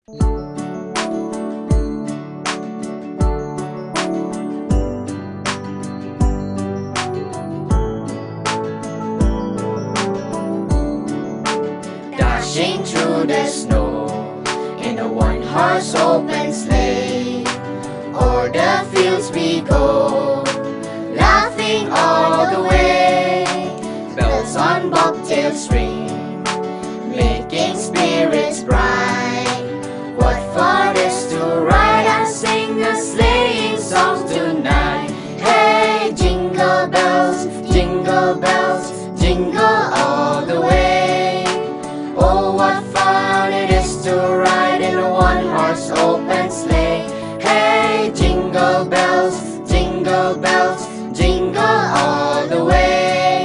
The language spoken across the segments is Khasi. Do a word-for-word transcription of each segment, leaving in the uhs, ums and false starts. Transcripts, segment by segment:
Dashing through the snow in a one horse open sleigh. O'er the fields we go, laughing all the way. Bells on bobtails ring, making spirits bright. What fun it is to ride and sing a sleighing song tonight. Hey, jingle bells, jingle bells, jingle all the way. Oh, what fun it is to ride in a one horse open sleigh. Hey, jingle bells, jingle bells, jingle all the way.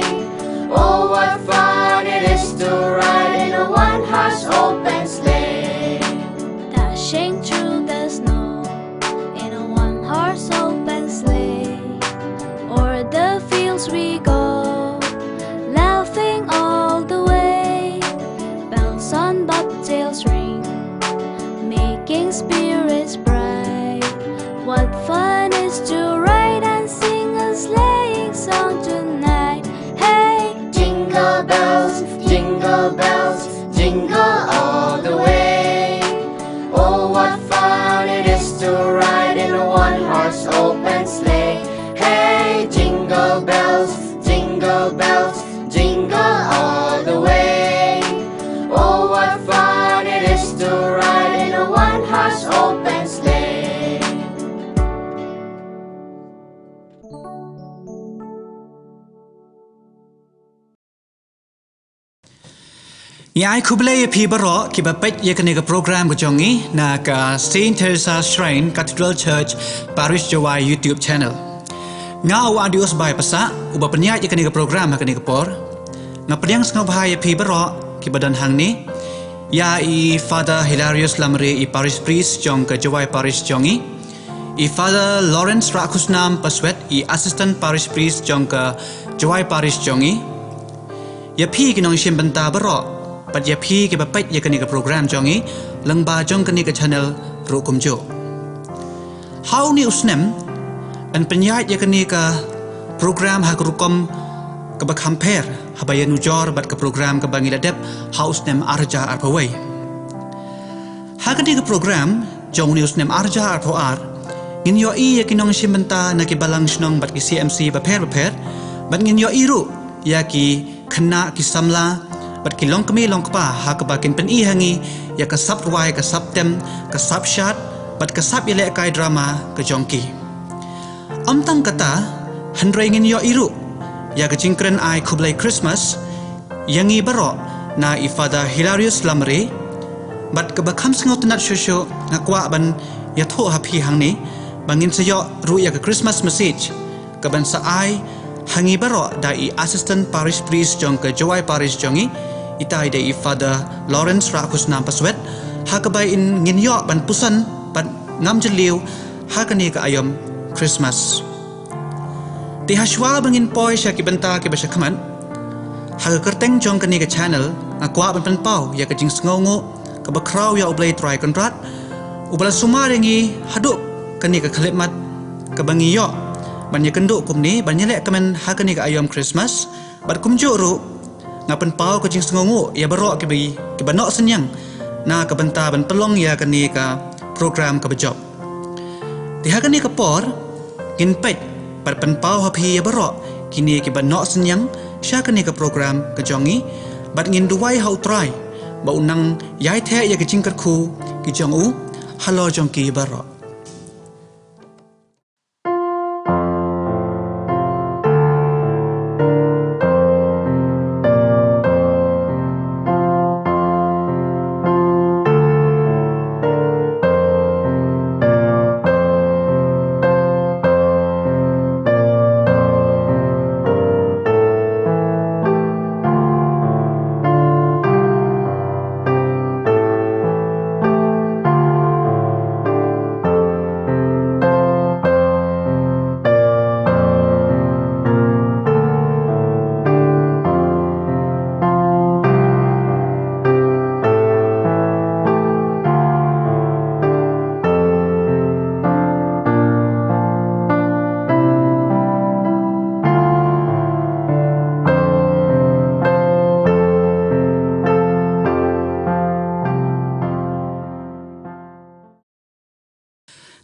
Oh, what fun it is to ride in a one horse open sleigh. Dashing through the snow in a one horse open sleigh. O'er the fields we go, laughing all the way. Bells on bobtails ring, making spirits bright. What fun it is to ride and sing a sleighing song tonight. Hey, jingle bells, jingle bells, jingle all the way. Oh, what fun it is to ride in a one horse open sleigh. Hey, jingle bells, jingle bells, jingle all the way. Oh, what fun it is to ride in a one horse open sleigh. Ngi ai khublei ïa phi baroh kiba peit ïa kane ka program ka jong ngi na ka Saint Teresa Shrine Cathedral Church Parish Jowai YouTube channel. Nga u Adius Bai Pasa uba pynïaid ïa kane ka program ha kane ka por. Nga pdiang sngewbha ïa phi baroh kiba don hangne, ïa i Father Hilarius Lamare, i Parish Priest jong ka Jowai Parish jong ngi, i Father Lawrence Rakhusnam Paswet, i Assistant Parish Priest jong ka Jowai Parish jong ngi, ïa phi ki nongshim bynta baroh, bad ïa phi kiba peit ïa kane ka program jong ngi lyngba jong kane ka channel ruh kumjuh. Ha une u snem, yn pynïaid ïa kane ka program ha ka rukom kaba kham pher, haba ïa nujor bad ka program kaba ngi la dep ha u snem ar hajar arphew wei. Ha kane ka program jong une u snem ar hajar arphew ar, ngin ïohi ïa ki nongshim bynta na ki balang shnong bad ki C M C bapher bapher, bad ngin ïohi ruh ïa ki khynnah ki samla bad ki longkmie longkpa ha kaba kin pyni ha ngi ïa ka sap rwai, ka sap tem, ka sap shad bad ka sap ïalehkai drama ka jong ki. Ym tang kata, hynrei ngin ïohi ruh ïa ka jingkren ai khublei Christmas ïa ngi baroh na i Father Hilarius Lamare. Bad kaba kham sngewtynnat shuh shuh, nga kwah ban ïathuh ha phi hangne ba ngin sa ïoh ruh ïa ka Christmas message kaban sa ai ha ngi baroh da i Assistant Parish Priest jong ka Jowai Parish jong ngi, itai da i Father Lawrence Rakhusnam Paswet, ha kaba in ngin ïoh ban puson bad ngam jylliew ha kane ka aïom Christmas. Te hashwa ba ngin poi sha ki bynta kiba shakhmat, ha ka kyrteng jong kane ka channel, nga kwah ban pynpaw ïa ka jingsngewnguh kaba khraw ïa U Blei Trai Kynrad, uba la sumar ïa ngi haduh kane ka khyllipmat kaba ngi ïoh ban ïakynduh kumne ban ïaleh kmen ha kane ka aïom Christmas. Bad kumjuh ruh, nga pynpaw ka jingsngewnguh ïa baroh kiba, kiba noh synñiang na ka bynta ban pynlong ïa kane ka program kaba jop. Te ha kane ka por, ngin peit bad pynpaw ha phi ïa baroh kine kiba noh synñiang sha kane ka program ka jong ngi, bad ngin duwai ha U Trai ba un nang ïai theh ïa ka jingkyrkhu ki jong u halor jong ki baroh.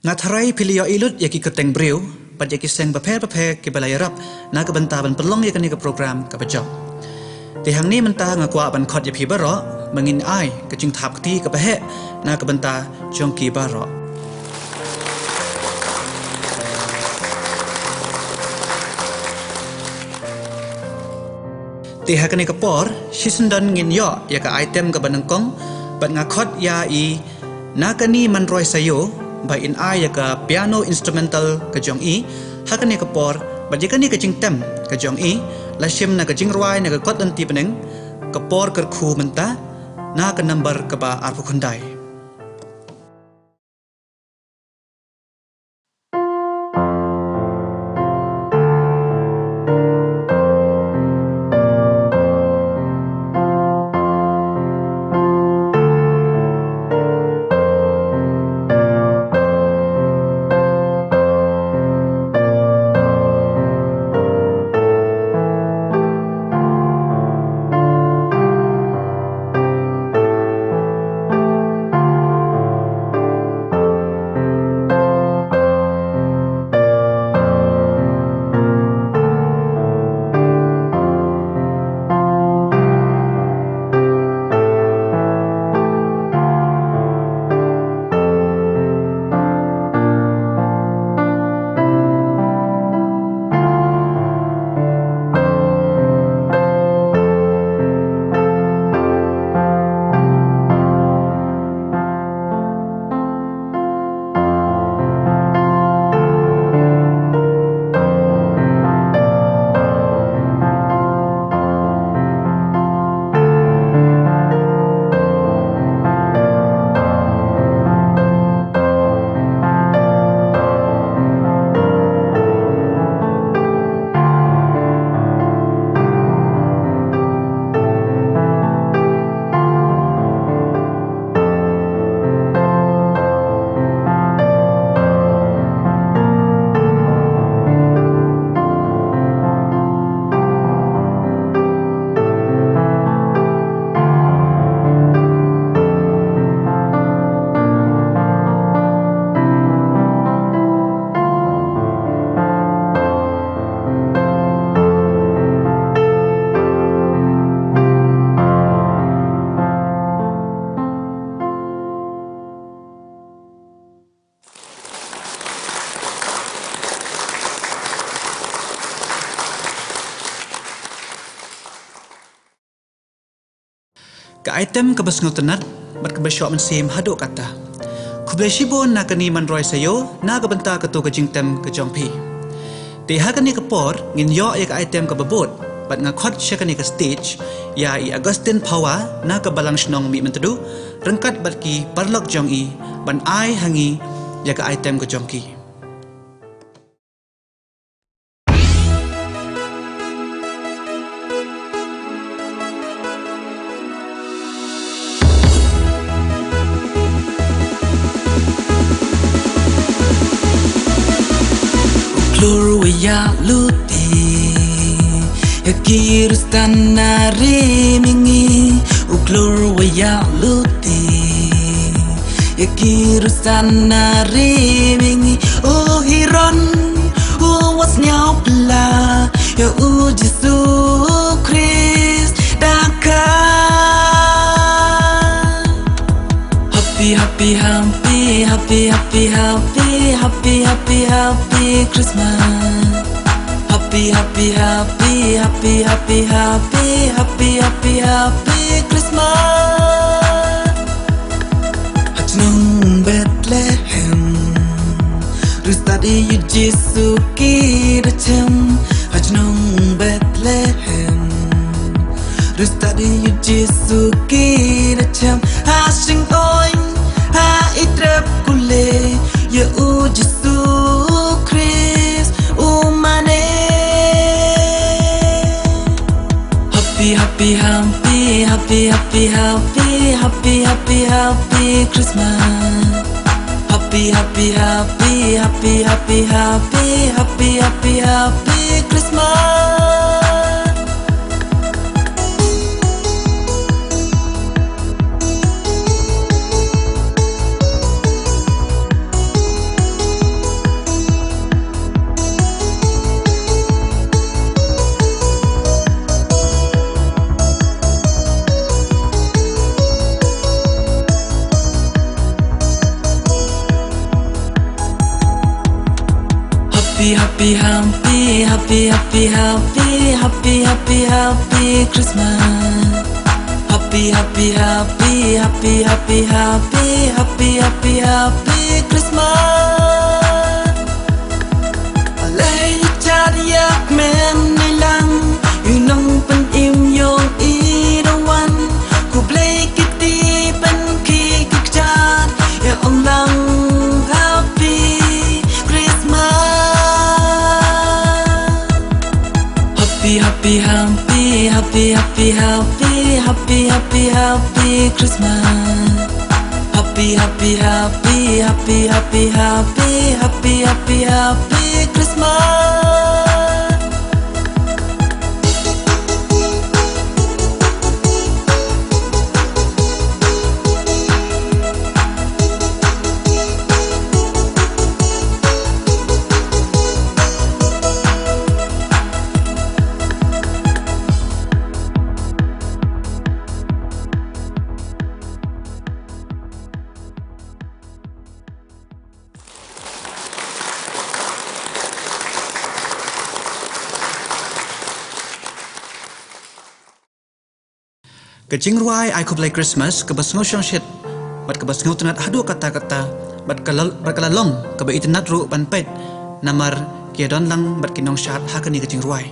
Nga tharai phi la ïohi lut ïa ki kyrteng briew bad ïa ki seng bapher bapher kiba la ïarap na ka bynta ban pynlong ïa kane ka program kaba jop. Te hangne mynta nga kwah ban khot ïa phi baroh ba ngin ai ka jingthap kti kaba heh na ka bynta jong ki baroh. Te ha kane ka por shisyndon ngin ïoh ïa ka item kaba nyngkong bad nga khot ïa i Nakani Manroi Sayo ba in ai ïa ka piano instrumental ka jong i ha kane ka por bad ïa kane ka jingtem ka jong i la shim na ka jingrwai na ka kot lynti bneng Ka Por Kyrkhu Mynta na ka number kaba arphew khyndai. Ka item kaba sngewtynnat bad kaba shoh mynsiem haduh katta. Khublei shibun Nakani Manroi Sayo na ka bynta kato ka jingtem ka jong phi. Te ha kane ka por ngin ïoh ïa ka item kaba bud bad nga khot sha kane ka stage ïa i Augustine Phawa na ka Balang Shnong Mihmyntdu ryngkat bad ki paralok jong i ban ai ha ngi ïa ka item ka jong ki. U klur wa ïa luti ïa ki rustan na ri mingi. U klur wa ïa luti ïa ki rustan na ri mingi. U hiron u was nyau pla ïa u Jisu Khrist daka. Happy, happy, happy, happy, happy, happy, happy, happy, happy Christmas. Happy, happy, happy, happy, happy, happy, happy, happy, happy Christmas. Ha chnong Bethlehem, rustad ïa u Jisu ki da chem. Ha chnong Bethlehem, rustad ïa u Jisu ki da chem. Ha sing oin, ha i trep kule, ïa u Jisu Khrist u mane. Happy, happy, happy, happy, happy, happy, happy, happy, happy Christmas. Happy, happy, happy, happy, happy, happy, happy, happy, happy Christmas. Happy, happy, happy, happy, happy, happy, happy, happy Christmas. Happy, happy, happy, happy, happy, happy, happy, happy, happy, happy Christmas. Alai chad yak men nilang, yu nong pen im yong i dawan. Khublei kiti pen ki kikchad, ya ong lang Happy Christmas. Happy, happy, happy, happy, happy, happy, happy, happy, happy Christmas. Happy, happy, happy, happy, happy, happy, happy, happy, happy Christmas. Ka jingrwai Ai Khublei Christmas kaba sngewshongshit bad kaba sngewtynnat haduh katta katta, bad ka la, bad ka la long kaba itynnat ruh ban peit namar ki ïadon lang bad ki nongshad ha kane ka jingrwai.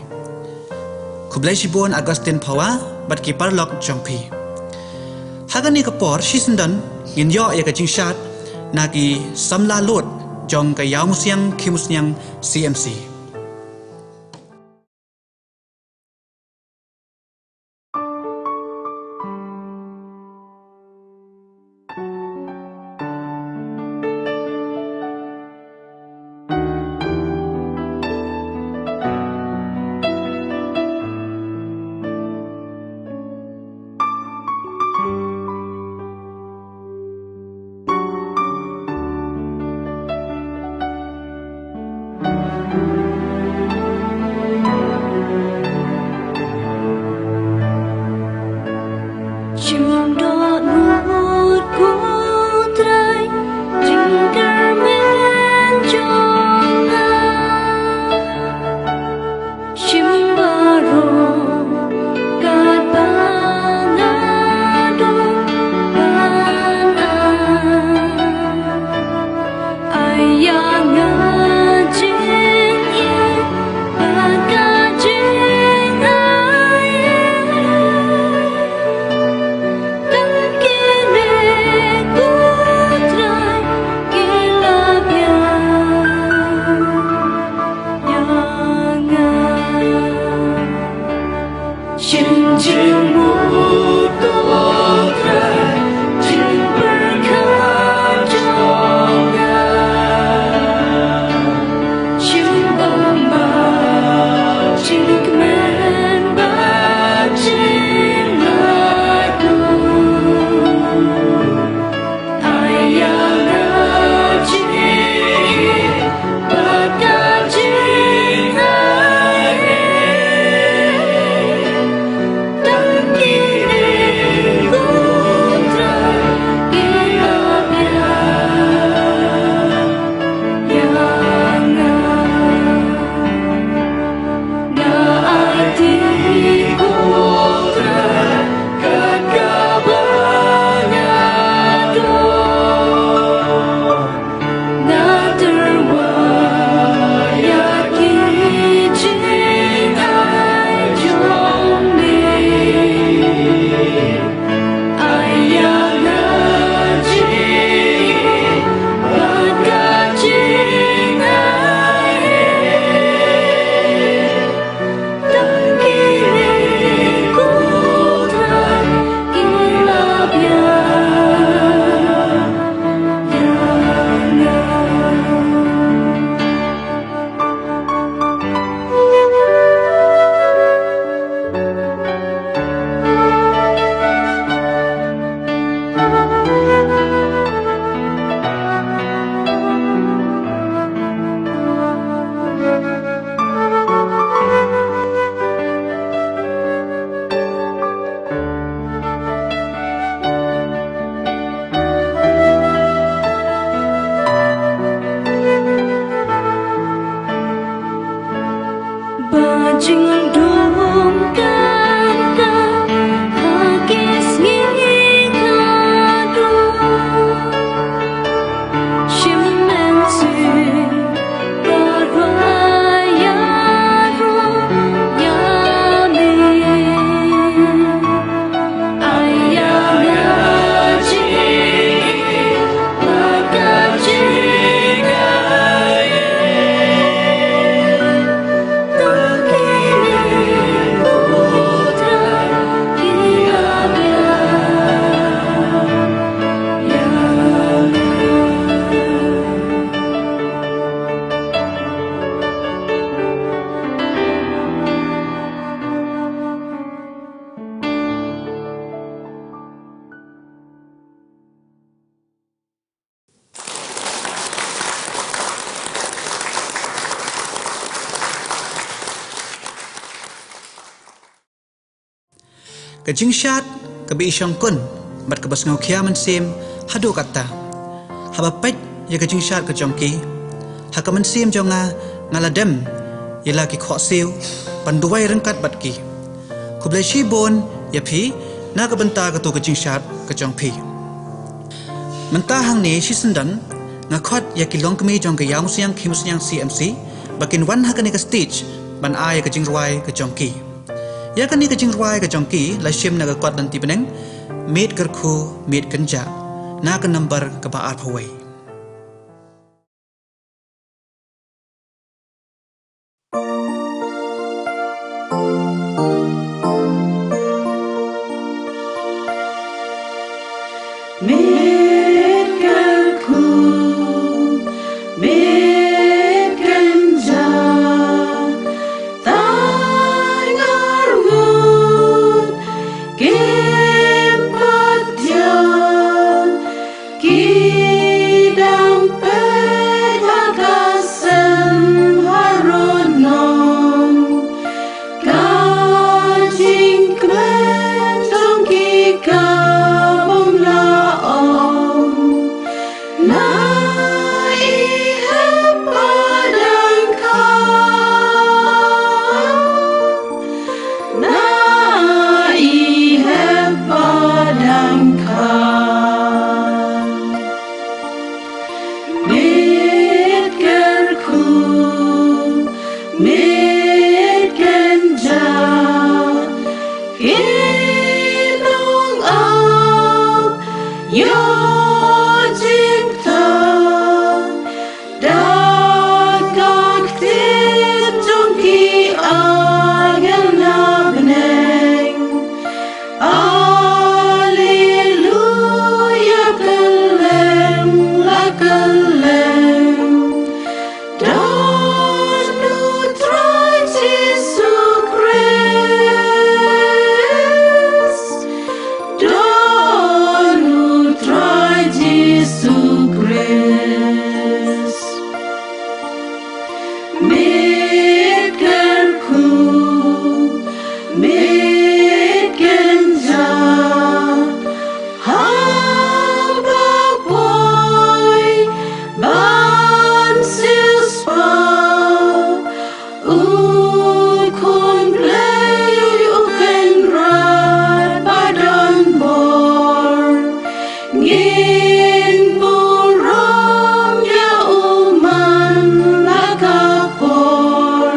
Khublei shibun Augustine Phawa bad ki paralok jong phi. Ha kane ka por shisyndon ngin ïoh ïa ka jingshad na ki samla lud jong ka Ïawmusiang Khimusniang C M C. Jingdum kata ha ki sngi kata. Shim mynsiem barabor ïa me. Ka jingshad kaba i shongkun bad kaba sngewkhia mynsiem haduh katta. Haba peit ïa ka jingshad ka jong ki, ha ka mynsiem jong nga, nga la dem ïa la ki khohsiew ban duwai ryngkat bad ki. Khublei shibun ïa phi na ka bynta kato ka jingshad ka jong phi. Mynta hangne shisyndon nga khot ïa ki longkmie jong ka Ïawmusiang Khiewmusiang C M C ba kin wan ha kane ka stage ban ai ïa ka jingrwai ka jong ki. Ïa kane ka jingrwai ka jong ki la shim na ka kot lynti bneng, Miet Kyrkhu Miet Kynjah, na ka number kaba arphew wei. Miet Kyrkhu Miet Kynjah, tang arngut kim pat ïa, ki dang peit ha ka sem harud noh. Ka jingkmen jong ki ka bym lah ong. Na i hep ba dang kha. Na i hep ba dang kha. Miet Kyrkhu Miet Kynjah, ki nongap ïoh jingthoh da ka ktien jong ki angel na bneng. Alleluia, kylleng la kylleng. Don U Trai Jisu Khrist. Don U Trai Jisu Khrist. Miet Kyrkhu Miet Kynjah, haba poi ban siewspah, U Khun Blei U Kynrad ba don bor, ngin burom ïa U man la ka por.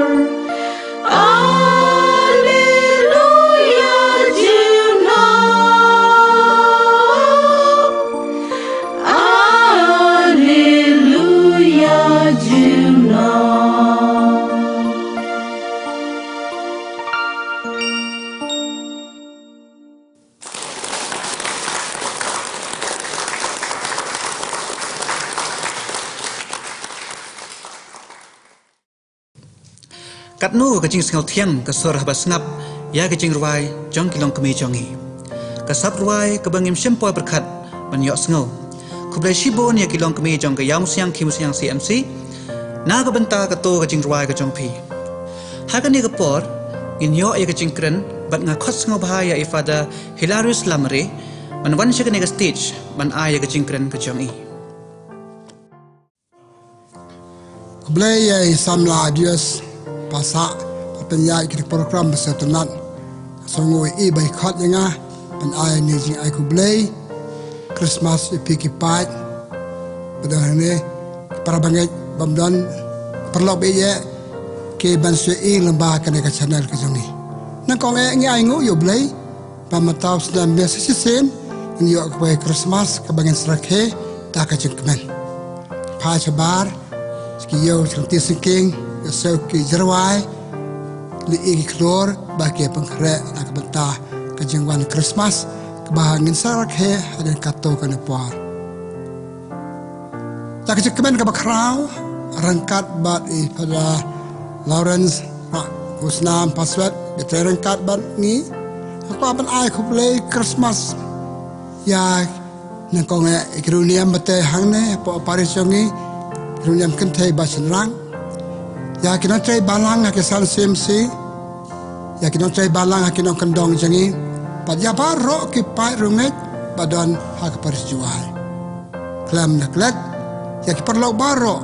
Alleluia, junom. Alleluia, junom. Katno ka jingsngew thiang ka sur haba sngap ïa ka jingrwai jong ki longkmie jong ngi. Ka sap rwai kaba ngim shym poi pyrkhat ban ïohsngew. Khublei shibun ïa ki longkmie jong ka Ïawmusiang Khiewmusiang C M C na ka bynta kato ka jingrwai ka jong phi. Ha kane ka por ngin ïoh ïa ka jingkren bad nga khot sngewbha ïa i Father Hilarius Lamare ban wan sha kane ka stage ban ai ïa ka jingkren ka jong i. Khublei ïa i samla Dios, pasal pynïaid ïa kane ka program ba sngewtynnat. Sngewbha ïa i ba i khot ïa nga ban ai ne jingai khublei Christmas ïa phi ki paid. Bad hangne para bangeit bym don, paralok ba ïeit ki ban shu ïohi lyngba kane ka channel ka jong ngi. Nyngkong eh ngi ai nguh ïa U Blei ba mynta u snem ba sa shisien ngin ïoh kawei ka Christmas kaba ngin sa rakhe da ka jingkmen. Phai shabar, ki ïew sha lynti syngkien, ïa sha ki jyrwai, leh ïa ki khlur ba ki pynkhreh na ka bynta ka jingwan Christmas kaba ngin sa rakhe hadien katto katne por. Da ka jingkmen kaba khraw ryngkat bad i Father Lawrence, ha, u Snam Pastor, ba trei ryngkat bad ngi, nga kwah ban ai khublei Christmas ïa, nyngkong eh, ïa ki riewniam ba tei hangne hapoh parish jong ngi, ki riewniam kynthei bad shynrang, ïa ki nongtrei balang ha ki san C M C, ïa ki nongtrei balang ha ki nongkyndong jong ngi, bad ïa baroh ki paid riewngeit ba don ha ka parish Jowai. Khlem da klet ïa ki paralok baroh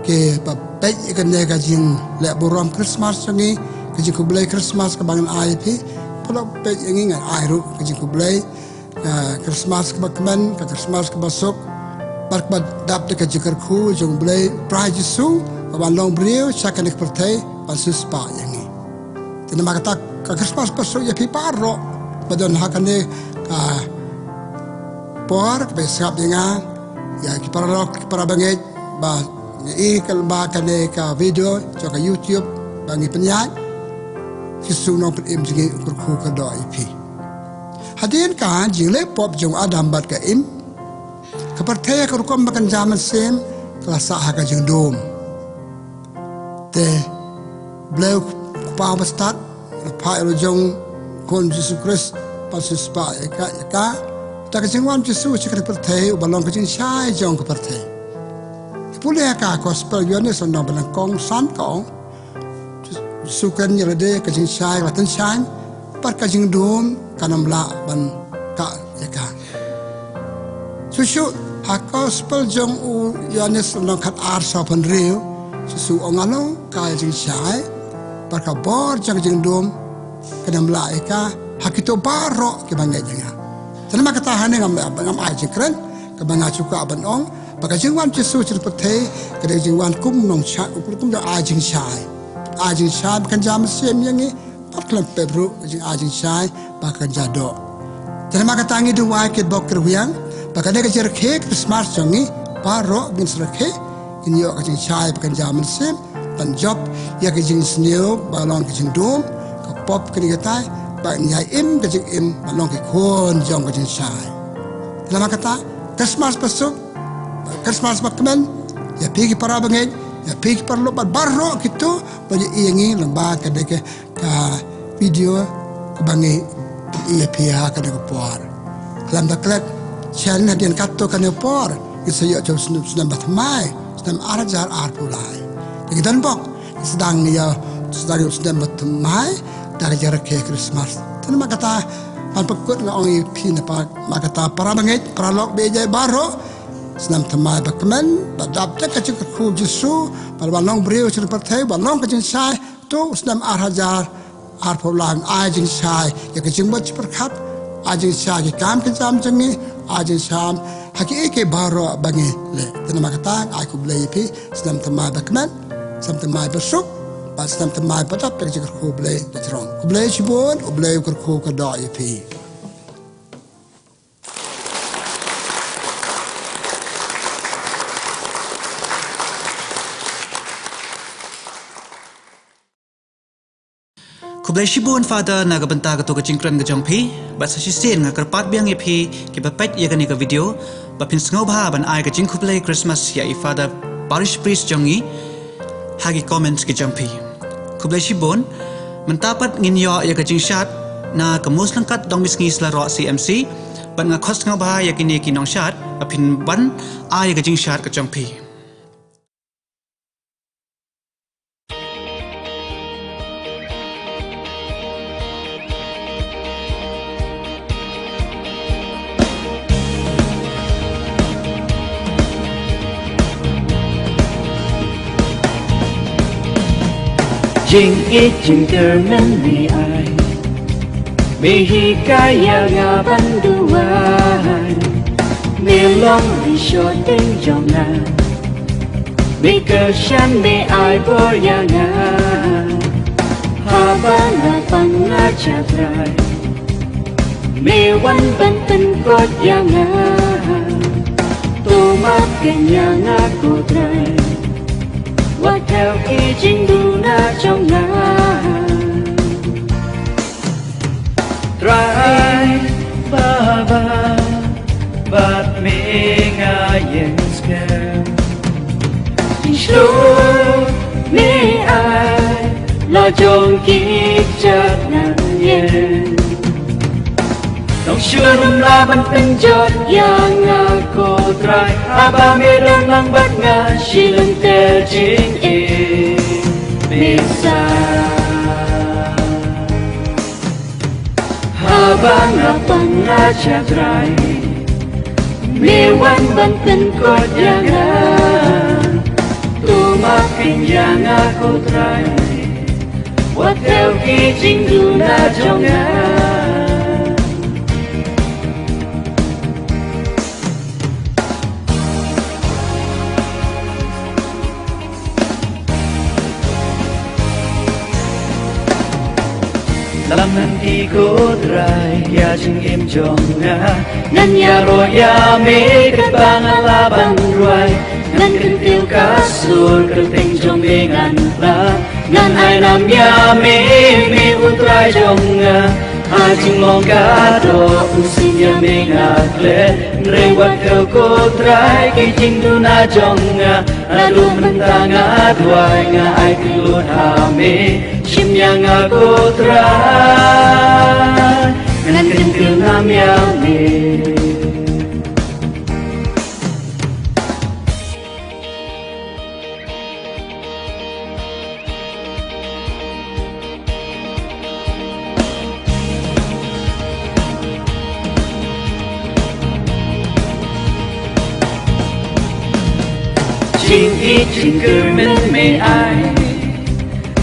kiba peit ïa kane ka jingleh burom Christmas jong ngi, ka jingkhublei Christmas kaba ngan ai ïa phi. Paralok peit ïa ngi, ngan ai ruh ka jingkhublei, ah, Christmas kaba kmen, ka Christmas kaba suk, bad kaba dap da ka jingkyrkhu jong U Blei, U Trai Jisu, ba u wan long briew sha kane ka pyrthei ban siewspah ïa ngi. Te namar kata ka Christmas kaba suk ïa phi baroh ba don ha kane ka por, kaba sngap ïa nga, ïa ki paralok, ki para bangeit ba ngi ïohi lyngba kane ka video jong ka YouTube ba ngi pynïaid. Jisu Nongpynim jong ngi u kyrkhu kyrdoh ïa phi. Hadien ka jingleh pop jong u Adam bad ka Im, ka pyrthei ha ka rukom ba kynja mynsiem ka la sah ha ka jingdum. Te U Blei u Kpa uba stad u la phah ïa u la jong u Khun Jisu Khrist ban siewspah ïa ka, ïa ka. Da ka jingwan u Jisu sha kane ka pyrthei, uba long ka jingshai jong ka pyrthei. Te pule ha ka Gospel Ïoannis lynnong ba nyngkong san ka ong, Jisu kren ïa lade, ka jingshai ka la tynshaiñ, bad ka jingdum kan ym lah ban kah ïa ka. Shuh shuh ha Gospel jong u Ïoannis lynnong khatar, saw phew hynriew, Jisu u ong, nga long ka jingshai, bad ka bor jong ka jingdum kan ym lah ïa ka ha kito baroh kiba ngeit ïa nga. Te namar kata hangne ngam, ngam ai jingkren kaba nga shu kwah ban ong ba ka jingwan u Jisu sha kane ka pyrthei ka dei ka jingwan kum u nongshad, kum u nongai jingshai. Ai jingshai ba kynja mynsiem ïa ngi, bad khlem pep ruh ka jingai jingshai ba kynja doh. Te namar kata ngi duwai kitbok kitrwiang ba kane ka jingrakhe Christmas jong ngi baroh ngin sa rakhe, ngin ïoh ka jingshai ba kynja mynsiem, ban jop ïa ka jingsniew ba long ka jingdum, ka pop kane katai, ba ngin ïai im ka jingim ba long ki khun jong ka jingshai. Te namar kata, Christmas ba suk, Christmas ba kmen ïa phi ki para bangeit, ïa phi ki paralok bad baroh kito ba ïohi ïa ngi lyngba kane ka ka video kaba ngi ïohi ïa phi ha kane ka por. Khlem da klet, shen hadien katto katne por ngin sa ïoh sha u snem, snem bathymmai, snem ar hajar arphew lai. Te ngi don bok, ngi sdang ïa, sdang ïa u snem bathymmai da ka jingrakhe Christmas. Te namar kata, ban pynkut nga ong ïa phi namar kata, para bangeit, paralok ba ïeit baroh, snem thymmai ba kmen, ba dap da ka jingkyrkhu u Jisu, ba u wan long briew sha kane ka pyrthei, ba long ka jingshai, to u snem ar hajar arphew lai, ai jingshai ïa ka jingmut jingpyrkhat, ai jingshai ïa ki kam ki jam jong ngi, ai jingshai ha kiei kiei baroh ba ngi leh. Te namar kata ai khublei ïa phi, snem thymmai ba kmen, snem thymmai ba suk, bad snem thymmai ba dap da ka jingkyrkhu u Blei ba jrong. Khublei shibun, U Blei u kyrkhu kyrdoh ïa phi. Khublei shibun Father na ka bynta kato ka jingkren ka jong phi, bad sa shisien nga kyrpad biang ïa phi kiba peit ïa kane ka video, ba phin sngewbha ban ai ka jingkhublei Christmas ïa i Father Parish Priest jong ngi ha ki comments ki jong phi. Khublei shibun. Mynta pat ngin ïoh ïa ka jingshad na ka Mawlyngkat Dongmihsngi Sla Roh C M C, bad nga khot sngewbha ïa kine ki nongshad ba phin wan ai ïa ka jingshad ka jong phi. Jingïeit jingkyrmen me ai, me hikai ïa nga ban duwai. Me long ri shongthait jong nga, me kyrshan me ai bor ïa nga. Haba nga pang nga sha Trai, me wan ban pynkhiah ïa nga. To map keiñ ïa nga ko Trai, wat thew ki jingduna jong nga. Trai Baba, bad me nga ïeng skhem. Jingshlur me ai la jong ki kjat ngan ïeng. Nongshun um lah ban pynjot ïa nga ko Trai, haba me don lang bad nga, shi lynter jingim me sa. Haba nga pang nga sha Trai, me wan ban pynkhiah ïa nga. To map keiñ ïa nga ko Trai, wat thew ki jingduna jong nga. Lam lynti ko Trai ïa jingim jong nga, ngan ïaroh ïa me katba nga lah ban duwai. Ngan kyntiew ka sur kyrteng jong me ngan phla, ngan ai nam ïa me, me u Trai jong nga. Ha jinglong ka doh u sien ïa me nga khleh, hynrei wat thew ko Trai ki jingduna jong nga. Naduh mynta nga duwai, nga aiti lut ha me, shim ïa nga ko Trai, ngan kyntiew nam ïa me. Jingïeit jingkyrmen me ai,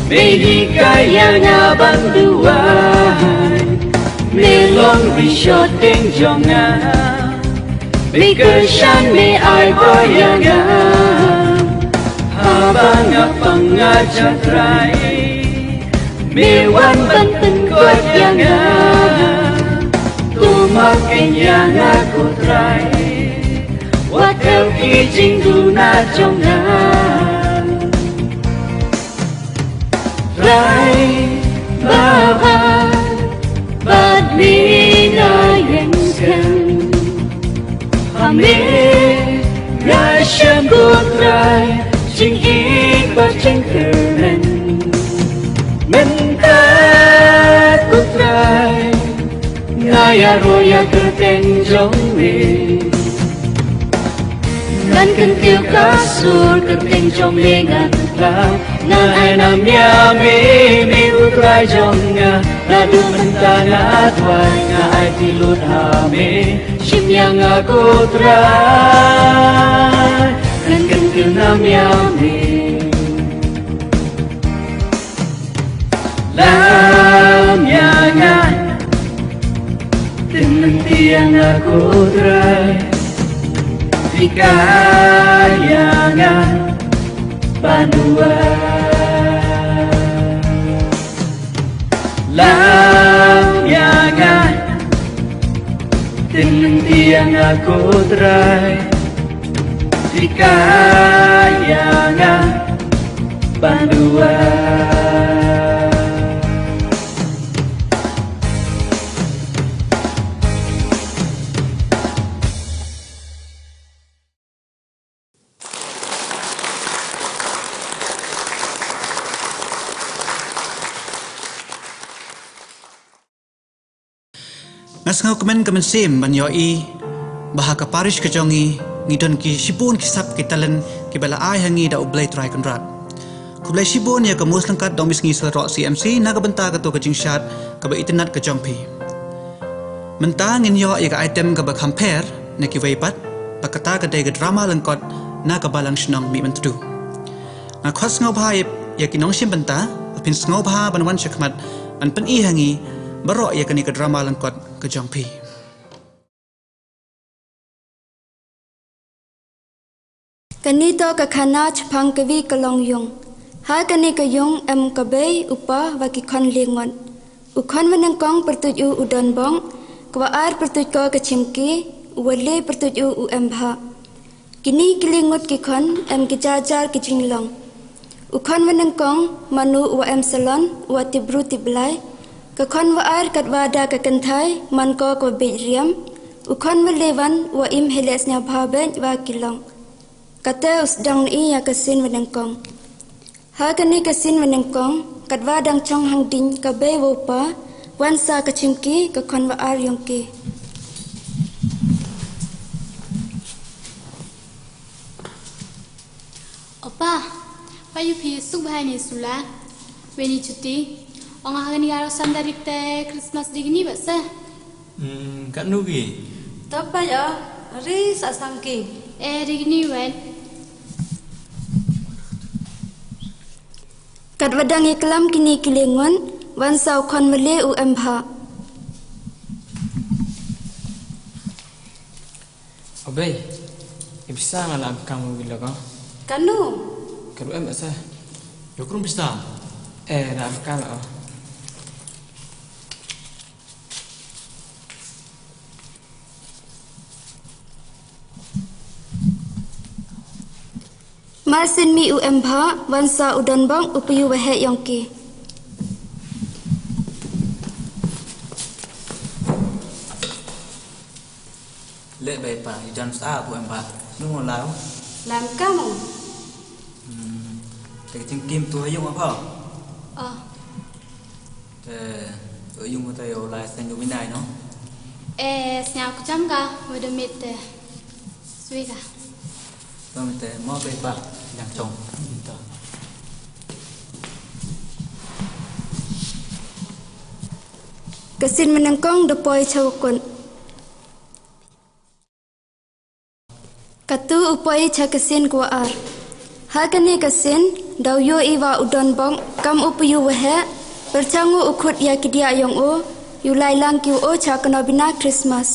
me hikai ïa nga ban duwai. Me long ri shongthait jong nga, me kyrshan me ai bor ïa nga. Haba nga pang nga sha Trai, me wan ban pynkhiah ïa nga. To map keiñ ïa nga ko Trai, wat thew ki jingduna jong nga. Trai Baba, bad me nga ïeng skhem. Ha me nga shem ko Trai, jingïeit bad jingkyrmen. Mynta ko Trai, nga ïaroh ïa kyrteng jong me. Ngan kyntiew ka sur kyrteng jong me ngan phla, ngan ai nam ïa me, me u Trai jong nga. Naduh mynta nga duwai, nga aiti lut ha me, shim ïa nga ko Trai, ngan kyntiew nam ïa me. Lam ïa nga, tynlynti ïa nga ko Trai, hikai ïa nga ban duwai. Lam ïa nga, tynlynti ïa nga ko Trai, hikai ïa nga ban duwai. Nga sngewkmen ka mynsiem ban ïohi ba ha ka parish ka jong ngi, ngi don ki shibun ki sap ki talent kiba la ai ha ngi da U Blei Trai Kynrad. Khublei shibun ïa ka Mawryngkat Dong Misngi Salroh C M C na ka bynta kato ka jingshad kaba itynnad ka jong phi. Mynta ngin ïoh ïa ka item kaba kham pher na kiwei pat, ba kata ka dei ka drama lyngkot na ka Balang Shnong Mihmyntdu. Nga khot sngewbha ïa ki nongshim bynta Phin sngewbha ban wan shakhmat ban pyni ha ngi baroh ïa kane ka drama lyngkot ka jong phi. Kane to ka khana chaphang kawi ka long yung. Ha kane ka yung em ka bei, u pa wa ki khon le ngut. U khon wa nyngkong pyrtuit u u Donbong, ka wa ar pyrtuit ko ka Chimki, u wa le pyrtuit u u Embha. Kini ki le ngut ki khon em ki jar jar ki jinglong. U khon wa nyngkong man u u wa em salon, u wa tip bru tip blai. Ka khon wa ar katwa da ka kynthai man ko ka wa bit riam. U khon wa le wan u wa im heh leh sniawbha beit wa ki long. Kata u sdang ni ïa ka sin wa nyngkong. Ha kane ka sin wa nyngkong, katwa dang chong hang ding ka bei wa u pa, wan sa ka Chimki ka khon wa ar yong ki. O pa, pa yu phi suk bha ni sula, wen i chuti, ong ha kane ka arphew san tarik te Christmas dei kine ba sa. Hmm, katno ki? Tapa ya, ri sa sang ki. Eh, dei kine wen. Katwa dang ïa klam kine ki le ngut, wan sa u khon wa le u Embha. O bei, i pisa nga la am kam u gila ko. Kanu? Karu em asa. Yo krum pisa. Eh, la am kam o. Mar sien mih u Embha, wan sa u Donbong u payu wa heh yong ki. Leh bei pa, i jan sa u Embha. Nu mo lau? Lam kamu. Hmm. Te ka jingkim tu ha yung apa? Ah. Te, yung mo te u lai sen yung binai no? Eh, snya ku jam ka, wa da mit te. Sui ka. Tong te mo pe pa, yang chong. Ka sin wa nyngkong da poi cha wa kut. Katu u poi cha ka sin ka wa ar. Ha kane ka sin, da u ïohi wa u Donbong, kam u payu wa heh, pyrchang u u khut ïa ki diah yong u, yu lai lang ki u o cha kano bina Christmas.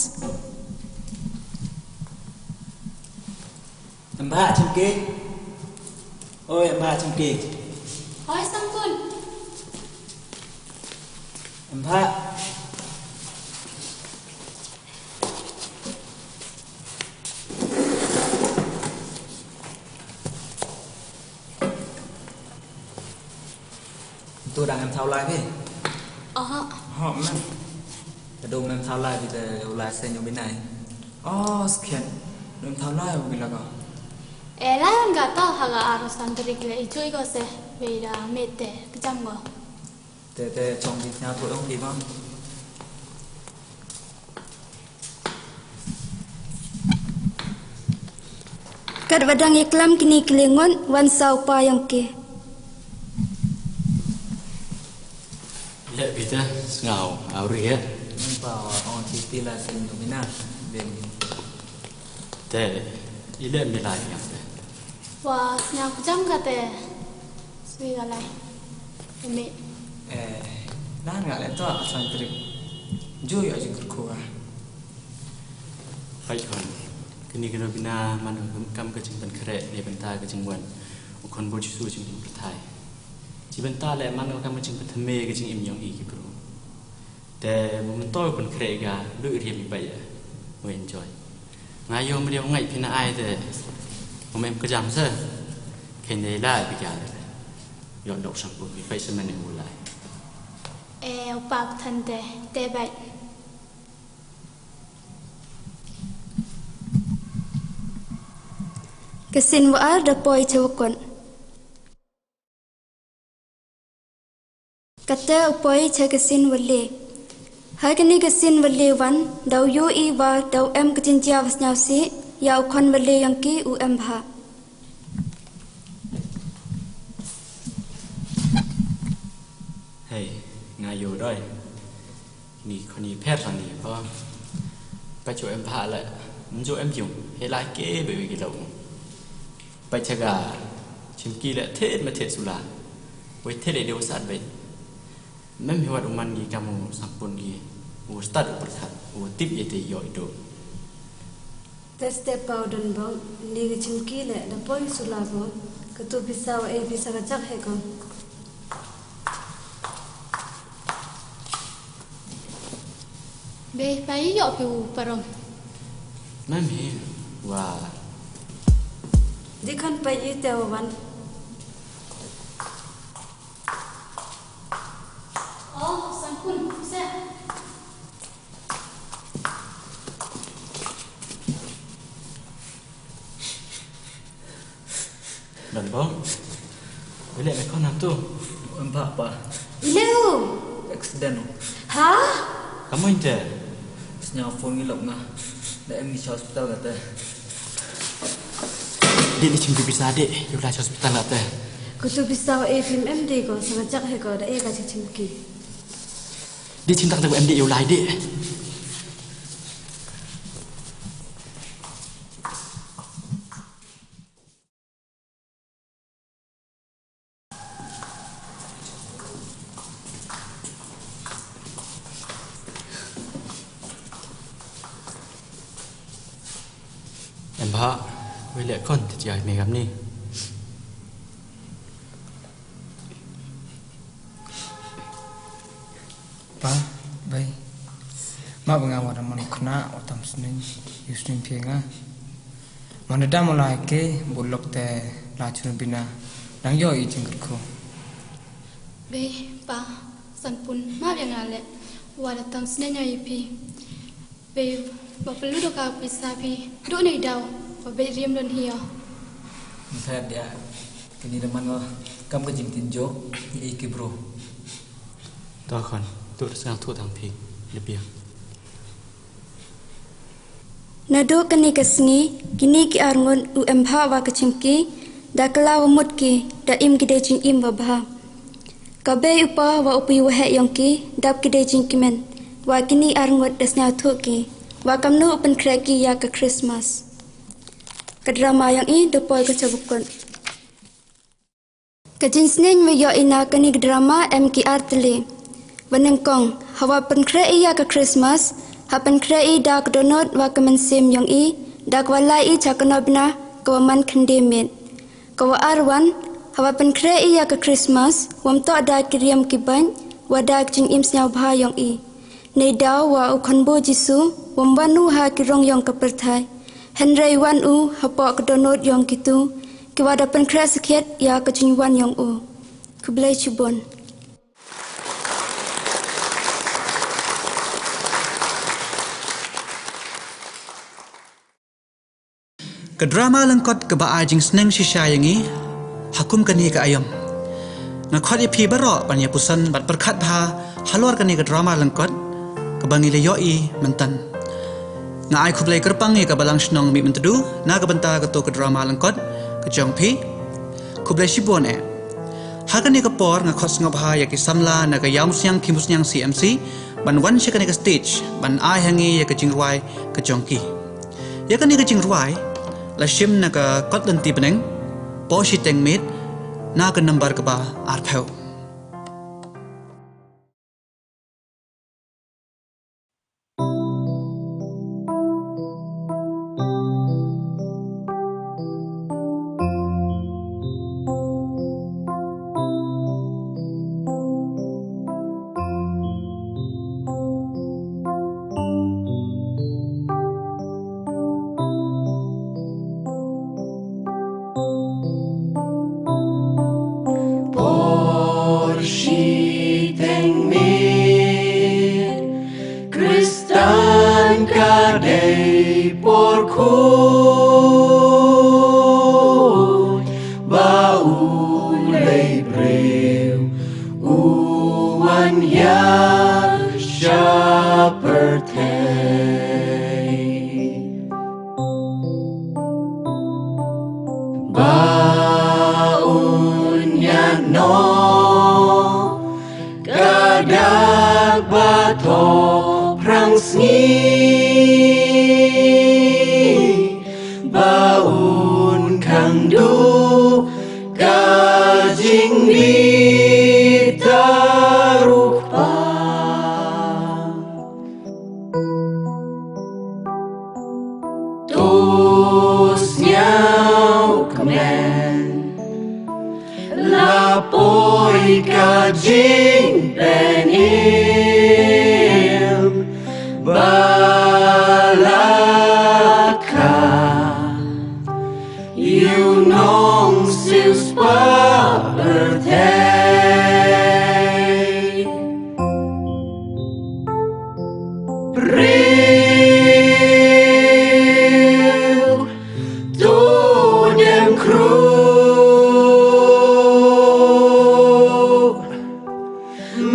Em Bha, Chimki. Oi, Em Bha, Chimki. Hoi, Sangkun. Em Bha. Tu dang em thaw lai phi? Aha. Aha, mem. Te du mem thaw lai phi te u lai sen u binai. Oh, skhet. Du em thaw lai u bila ko. E la nga ta ha ga arphew san tarik le i chui ko se. Wei da met te kjam ko. Te te chong di nya tu dong di bang. Katwa dang ïa klam kine ki le ngut, wan sa u pa yong ki. Leh bita sngaw awri ya. Wan pa wa ong ti ti la sin do mina. Bin. Te, i leh mi lai yang te. Wa, sñiaw kjam ka te. Sui ka lai. Emi. Eh, nan nga le to, san trik. Ju yo ju kyrkhu ka. Pai khon. Kini kino bina man kam ka jingpynkhreh ne bynta ka jingwan. U khon bor Jisu jingpynpyrthai. Chi bynta le man kam ka jingpynthymme ka jingim yong i ki bru. Te, mo mynta u pynkhreh ka, luid riam i bait, mo enjoy. Nga ïoh mriaw ngait phi na ai te, mo mem kjam se. Khein dei lai phi ka le. Ïoh dok shampoo phi pait se mane u lai. E, u pak than te, te bait. Ka sin wa ar da poi cha wa kot. Kata u poi cha ka sin wa le. Ha kani ka sin wa le wan, da u ïohi wa da u em ka jingjia wa sñiawsih, ïa u khon wa le yong ki u Em Bha. Hei, nga ïoh doi. Ni khon i pher sa ni ko. Ka chu Em Bha le, mju em yung, he la ke be wi ki lo. Pait cha ka, chim ki le thet ma thet sula. Wei te de de u sat beit. Mem hi wat u man ngi kam u sampun ngi. U stad u pyrkhat, u tip ïa te ïoh i duk. Te step pa u don bok, ni ka chimki le, da poi sula ko, ka tu pisa wa e pisa ka jak he ko. Be, pa i ïoh phi u parom. Mem hi, wa. Di khan pa i te wan. Oh, sampun, sa. Don bok. Bele me kona tu. Em pa pa. Leo. Accident. Ha? Kamu inte? Sñiaw phone ngi lok nga. Da em ngi sha hospital kata. Dek, dek chim tu pisa dek. Ïa u lai sha hospital kata. Kutu pisa wa e phim em dek ko. Sanga jak he ko. Da e ka chim ki. Dek chim tak dek em dek ïa u lai dek. Em ba, wei leh kon te jia me kam ni. Pa, bai. Ma ba nga wa da man khna wa tam sneng, yu sneng phi nga. Man da dam la ke, bu lok te la chun bina, dang yo i jingkyrkhu. Bai, pa, sanpun, ma ba nga le, wa da tam sneng yu i phi. Bai, ba pelu do ka pisa phi, do nei daw, ba bai riam don hi yo. Nthad ya, kini da man wa, kam ka jingtin jo, i ki bro. To khon, to da sngewthuh tang phi, da biang. Naduh kane ka sngi, kine ki arngut u Embha wa ka Chimki, da kylla wa mut ki, da im ki dei jingim wa bha. Ka bei u pa wa u pi waheh yong ki, dap ki dei jingkmen, wa kine arngut da sngewthuh ki, wa kamnu u pynkhreh ki ïa ka Christmas. Ka drama yong i, da poi ka cha bukut. Ka jingsneng wa ïoh i na kane ka drama em ki ar tylli. Wa nyngkong, hawa pynkhreh i ïa ka Christmas, ha pynkhreh i da ka dohnud wa ka mynsiem yong i, da ka wa lai i cha ka nongpynim, ka wa man khyndiat miet. Ka wa ar wan, hawa pynkhreh i ïa ka Christmas, wam toh da ki riam ki baiñ, wa da ka jingim sngewbha yong i. Nei daw wa u khonbun Jisu, wam wan u ha ki rong yong ka pyrthai. Hynrei wan u, hapoh ka dohnud yong kitu, ki wa da pynkhreh sakhiat ïa ka jingwan yong u. Khublei chibun. Ka drama lyngkot kaba ai jingsneng shisha ïa ngi, ha kum kane ka aïom. Nga khot ïa phi baroh ban ïa puson bad pyrkhat bha, halor kane ka drama lyngkot, kaba ngi la ïoh i mynta. Nga ai khublei kyrpang ïa ka Balang Shnong Mihmyntdu, na ka bynta kato ka drama lyngkot, ka jong phi. Khublei shibun eh. Ha kane ka por nga khot sngewbha ïa ki samla na ka Ïawmusiang Khimusniang C M C, ban wan sha kane ka stage, ban ai ha ngi ïa ka jingrwai ka jong ki. Ïa kane ka jingrwai, la shim na ka kot lynti bneng, Por Shiteng Miet, na ka number kaba arphew. Por Shiteng Miet, Khristan ka dei por khuid, ba u lei briew u wan ïa sha pyrthei. Ba un ïa noh ka dak ba thoh phrang sngi, ba un khang duh ka jingdih.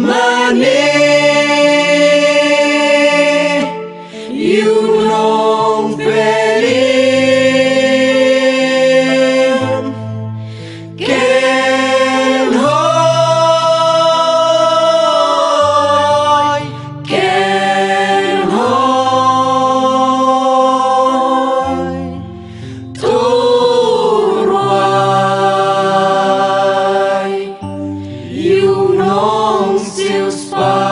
Mane ïa u Nongpynim, kynhoi, kynhoi. To rwai ïa u Nongsiewspah.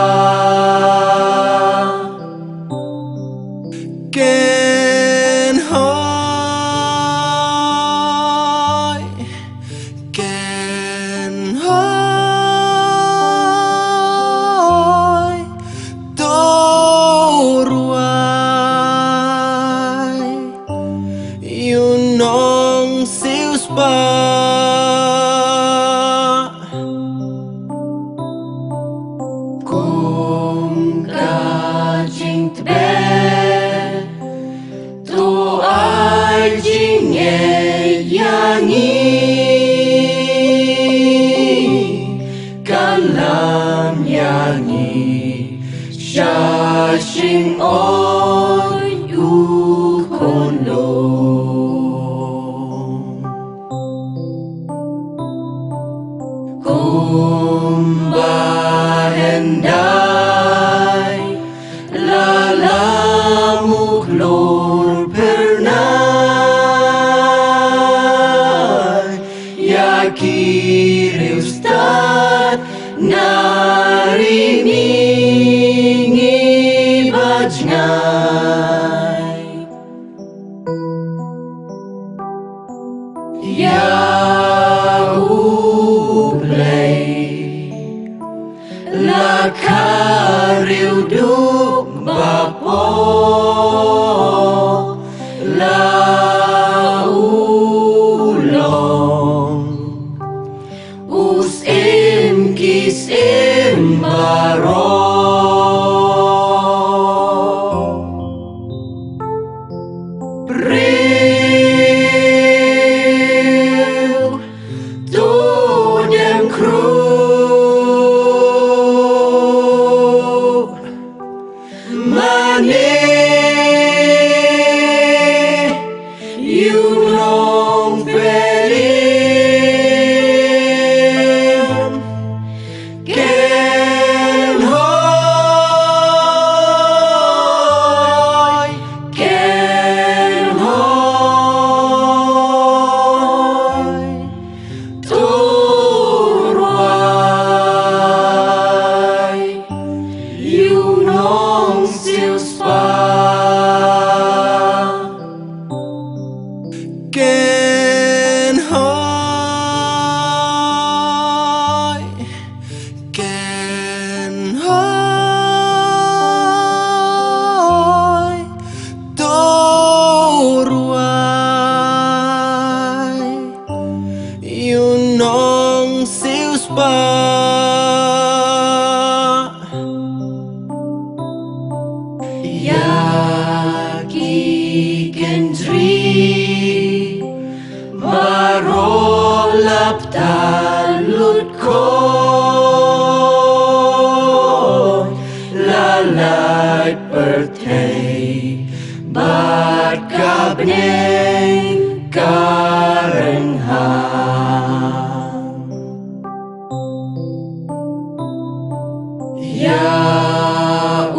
Kynhoi, kynhoi, to rwai ïa u Nongsiewspah. Kum ka jingtbit, to ai jingngeit ïa ngi, kynlam ïa ngi sha shyngoid u khunlung. Kumba hyndai la lam u khlur phyrnai ïa ki riewstad na ri mihngi ba jngai. Ïa U Blei la kha riewduk ba pop, la u long u Syiem ki syiem baroh. Briew, to dem khrud. Mane ïa u Nongpynim, kynhoi, kynhoi. To rwai ïa u Nongsiewspah. Kynhoi, kynhoi, to rwai ïa u Nongsiewspah. Ïa ki kynjri baroh la pynlut khun, la lait pyrthei bad ka bneng ka ryngham. Ïa u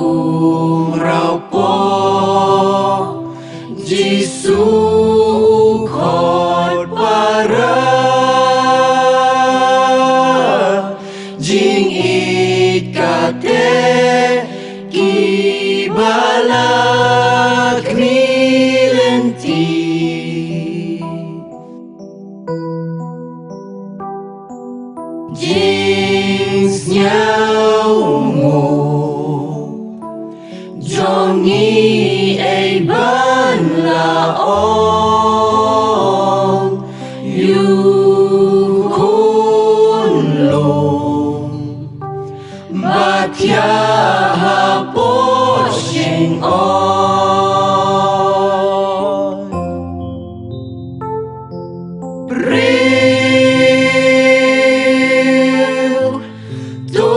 mraw pop Jisu u khot para, jingïeit ka teh kiba la khmih lynti. Jingsngewbha jong ngi ei ban la ong ïa u khunlung ba thiah hapoh shyngoid. Briew, to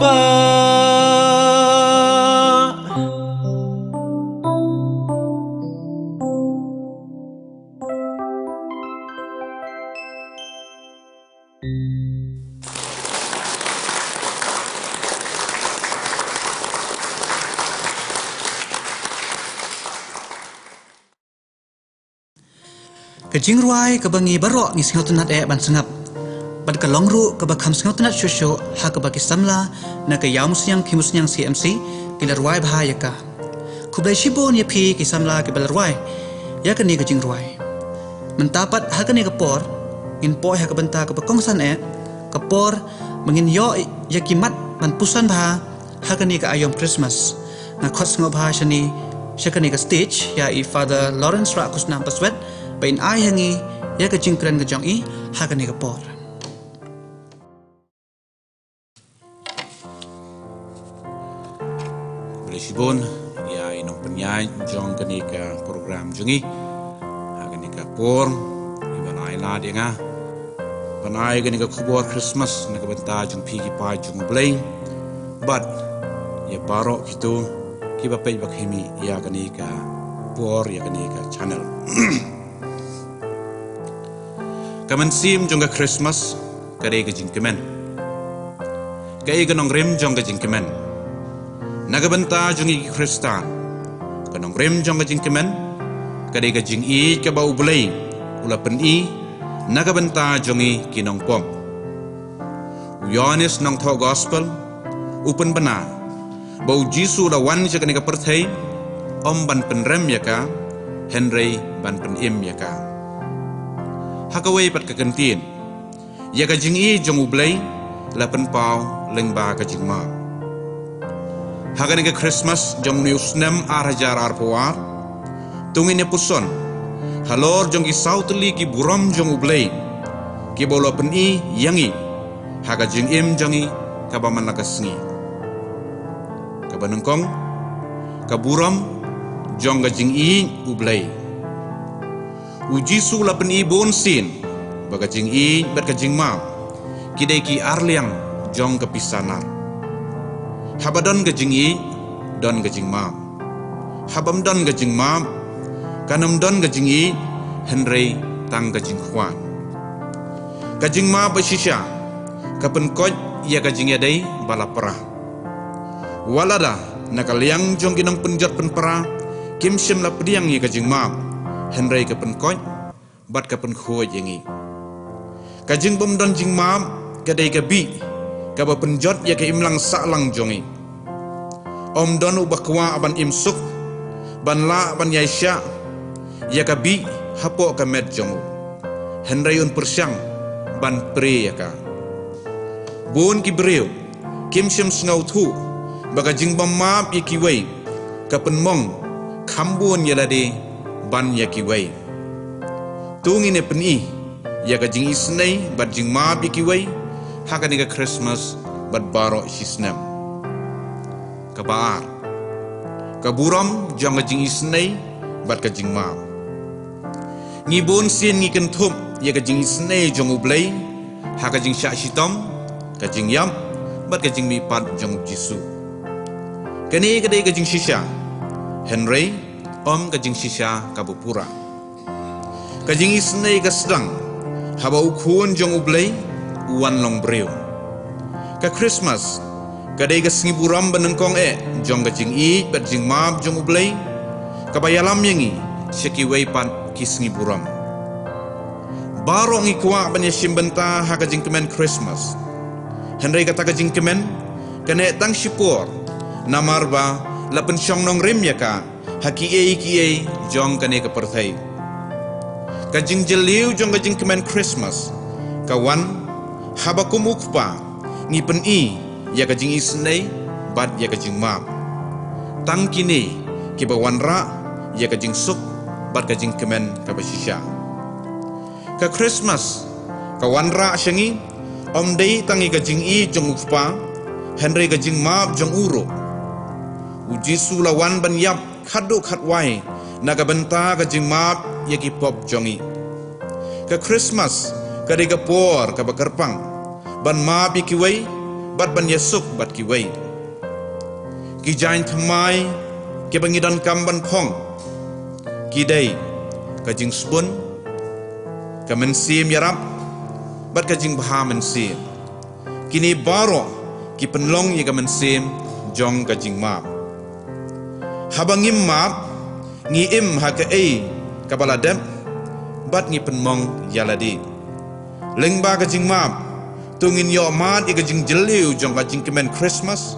Kpa. Ka jingrwai kaba ngi baroh ngi sngewtynnat eh ban sngap, bad ka long ruh kaba kham sngewtynnat shuh shuh ha kaba ki samla na ka Ïawmusiang Pyiwmuhsniang C M C ki la rwai bha ïa ka. Khublei shibun ïa phi ki samla kiba la rwai ïa kane ka jingrwai. Mynta pat ha kane ka por ngin poi ha ka bynta kaba kongsan eh, ka por ba ngin ïoh ïa ki mat ban puson bha ha kane ka aïom Christmas. Nga khot sngewbha shane sha kane ka stage ïa i Father Lawrence Rah Khusnam Paswet ba in ai ha ngi ïa ka jingkren ka jong i ha kane ka por. Khublei shibun ïa i nongpynïaid jong kane ka program jong i ha kane ka por, i ban ai lad ïa nga ban ai kane ka khubor Christmas na ka bynta jong phi ki paid jong U Blei, bad ïa baroh kito kiba peit ba khmih ïa kane ka por, ïa kane ka channel. Ka mynsiem jong ka Christmas ka dei ka jingkmen. Kaei ka nongrim jong ka jingkmen? Na ka bynta jong ngi ki Khristan, ka nongrim jong ka jingkmen ka dei ka jingïeit kaba U Blei u la pyni na ka bynta jong ngi ki nongpop. U Ïoannis nongthoh Gospel u pynbna ba U Jisu u la wan sha kane ka pyrthei ym ban pynrem ïa ka, hynrei ban pynim ïa ka. Ha kawei pat ka kyntien, ïa ka jingïeit jong U Blei la pynpaw lyngba ka jingmap. Ha kane ka Christmas jong une u snem ar hajar arphew ar, to ngin ïa puson halor jong ki saw tylli ki burom jong U Blei kiba u la pyni ïa ngi ha ka jingim jong ngi kaba man la ka sngi. Kaba nyngkong, ka burom jong ka jingïeit U Blei. U Jisu u la pyni bunsien ba ka jingïeit bad ka jingmap ki dei ki arliang jong ka pisa nar. Haba don ka jingïeit, don ka jingmap. Haba ym don ka jingmap, kan ym don ka jingïeit, hynrei tang ka jingkhwai. Ka jingmap ba shisha ka pynkoit ïa ka jingïadei ba la pra. Wat lada na ka liang jong ki nongpynjot pynpra kim shym la pdiang ïa ka jingmap, hynrei ka pynkoit bad ka pynkhuid ïa ngi. Ka jingbym don jingmap ka dei ka bih kaba pynjot ïa ka imlang sahlang jong ngi. Ym don uba kwah ban im suk, ban lah ban ïaishah ïa ka bih hapoh ka met jong u, hynrei un pyrshang ban prie ïa ka. Bun ki briew kim shym sngewthuh ba ka jingbym map ïa kiwei ka pynmong kham bun ïa lade ban ïa kiwei. To ngin ïa pyni ïa ka jingisynei bad jingmap ïa kiwei ha kane ka Christmas bad baroh shi snem. Kaba ar, ka burom jong ka jingisynei bad ka jingmap. Ngi bunsien ngi kynthup ïa ka jingisynei jong U Blei ha ka jingshah shitom, ka jingïap bad ka jingmihpat jong U Jisu. Kane ka dei ka jingshisha, hynrei ym ka jingshisha kaba pura. Ka jingisynei ka sdang haba U Khun jong U Blei u wan long briew. Ka Christmas ka dei ka sngi burom ba nyngkong eh jong ka jingïeit bad jingmap jong U Blei, kaba ïalam ïa ngi sha kiwei pat ki sngi burom. Baroh ngi kwah ban ïashim bynta ha ka jingkmen Christmas, hynrei kata ka jingkmen ka neh tang shipor, namar ba la pynshong nongrim ïa ka ha kiei kiei jong kane ka pyrthei. Ka jingjylliew jong ka jingkmen Christmas ka wan haba kum u kpa ngi pyni ïa ka jingisynei bad ïa ka jingmap. Tang kine kiba wanrah ïa ka jingsuk bad ka jingkmen kaba shisha. Ka Christmas ka wanrah sha ngi ym dei tang ïa ka jingïeit jong u kpa, hynrei ka jingmap jong u ruh. U Jisu la wan ban ïap khatduh khatwai na ka bynta ka jingmap ïa ki pop jong ngi. Ka Christmas ka dei ka por kaba kyrpang ban map ïa kiwei bad ban ïasuk bad kiwei. Ki jaiñ thymmai kiba ngi donkam ban phong ki dei ka jingsbun, ka mynsiem ïarap, bad ka jingbha mynsiem. Kine baroh ki pynlong ïa ka mynsiem jong ka jingmap. Haba ngim map, ngi im ha kaei kaba la dep, bad ngi pynmong ïa lade. Lyngba ka jingmap, to ngin ïoh mad ïa ka jingjylliew jong ka jingkmen Christmas.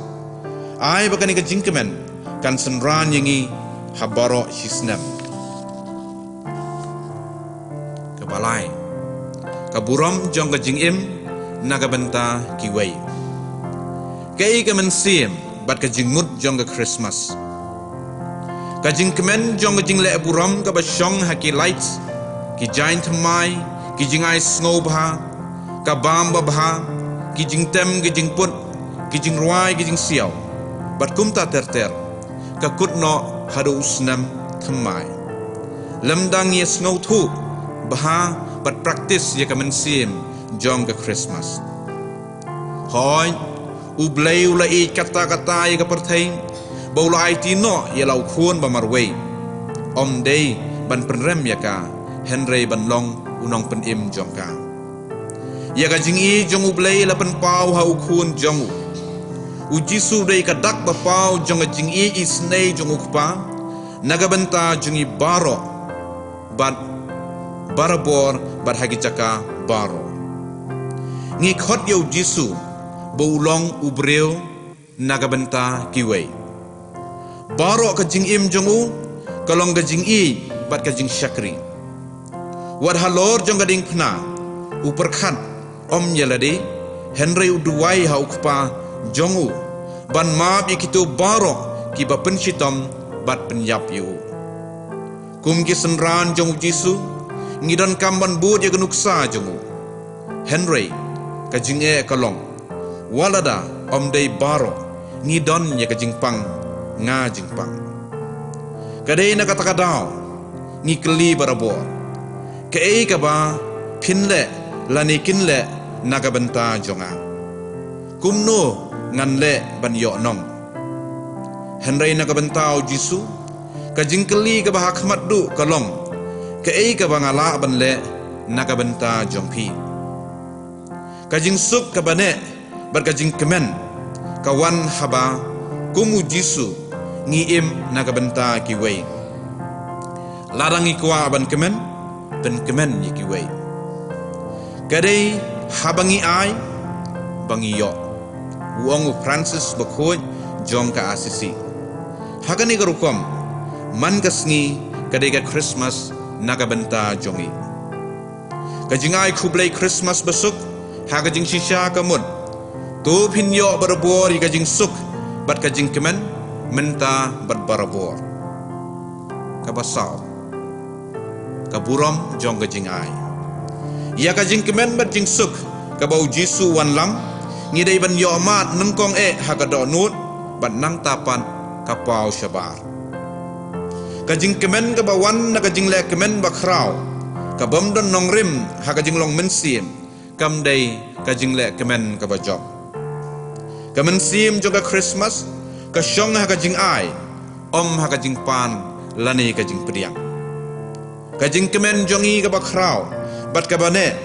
Ai ba kane ka jingkmen kan synran ïa ngi ha baroh shi snem. Kaba lai, ka burom jong ka jingim na ka bynta kiwei. Kaei ka mynsiem bad ka jingmut jong ka Christmas? Ka jingkmen jong ka jingleh burom kaba shong ha ki lights, ki jaiñ thymmai, ki jingai sngewbha, ka bam babha, ki jingtem, ki jingput, ki jingrwai, ki jingsiaw, bad kumta ter ter, ka kut noh haduh u snem thymmai. Lymda ngi ïa sngewthuh bha bad practice ïa ka mynsiem jong ka Christmas. Hooid, U Blei u la ïeit katta katta ïa ka pyrthei, ba u la aiti noh ïa la u Khun ba marwei. Ym dei ban pynrem ïa ka, hynrei ban long u nongpynim jong ka. Ïa ka jingïeit jong U Blei la pynpaw ha u Khun jong u. U Jisu dei ka dak ba paw jong ka jingïeit isynei jong u Kpa na ka bynta jong ngi baroh, bad barabor, bad ha ki jaka baroh. Ngi khot ïa u Jisu ba u long u briew na ka bynta kiwei. Baroh ka jingim jong u ka long ka jingïeit bad ka jingshakri. Wat halor jong ka diengphna, u pyrkhat ym ïa lade, hynrei u duwai ha u Kpa jong u ban map ïa kito baroh kiba pynshitom bad pynïap ïa u. Kum ki synran jong u Jisu, ngi donkam ban bud ïa ka nuksa jong u. Hynrei ka jingeh ka long, wat lada ym dei baroh, ngi don ïa ka jingpang, nga jingpang. Ka dei na kata ka daw ngi kylli barabor, kaei kaba phin leh lane kin leh na ka bynta jong nga? Kumno ngan leh ban ïoh nong? Hynrei na ka bynta u Jisu, ka jingkylli kaba ha khmat duh ka long, kaei kaba nga lah ban leh na ka bynta jong phi? Ka jingsuk kaba neh bad ka jingkmen ka wan haba, kum u Jisu, ngi im na ka bynta kiwei. Lada ngi kwah ban kmen, pynkmen ïa kiwei. Ka dei haba ngi ai, ba ngi ïoh, u ong u Francis Bakhuid jong ka Assisi. Ha kane ka rukom, man ka sngi ka dei ka Christmas na ka bynta jong ngi. Ka jingai khublei Christmas basuk ha ka jingshisha ka mut, to phin ïoh barabor ïa ka jingsuk bad ka jingkmen mynta bad barabor. Kaba saw, ka burom jong ka jingai. Ïa ka jingkmen bad jingsuk kaba u Jisu u wanlam, ngi dei ban ïoh mad nyngkong eh ha ka dohnud, bad nangta pat ka paw shabar. Ka jingkmen kaba wan na ka jingleh kmen bakhraw, kabym don nongrim ha ka jinglong mynsiem, kam dei ka jingleh kmen kaba jop. Ka mynsiem jong ka Christmas ka shong ha ka jingai, ym ha ka jingpan lane ka jingpdiang. Ka jingkmen jong ngi kaba khraw bad kaba neh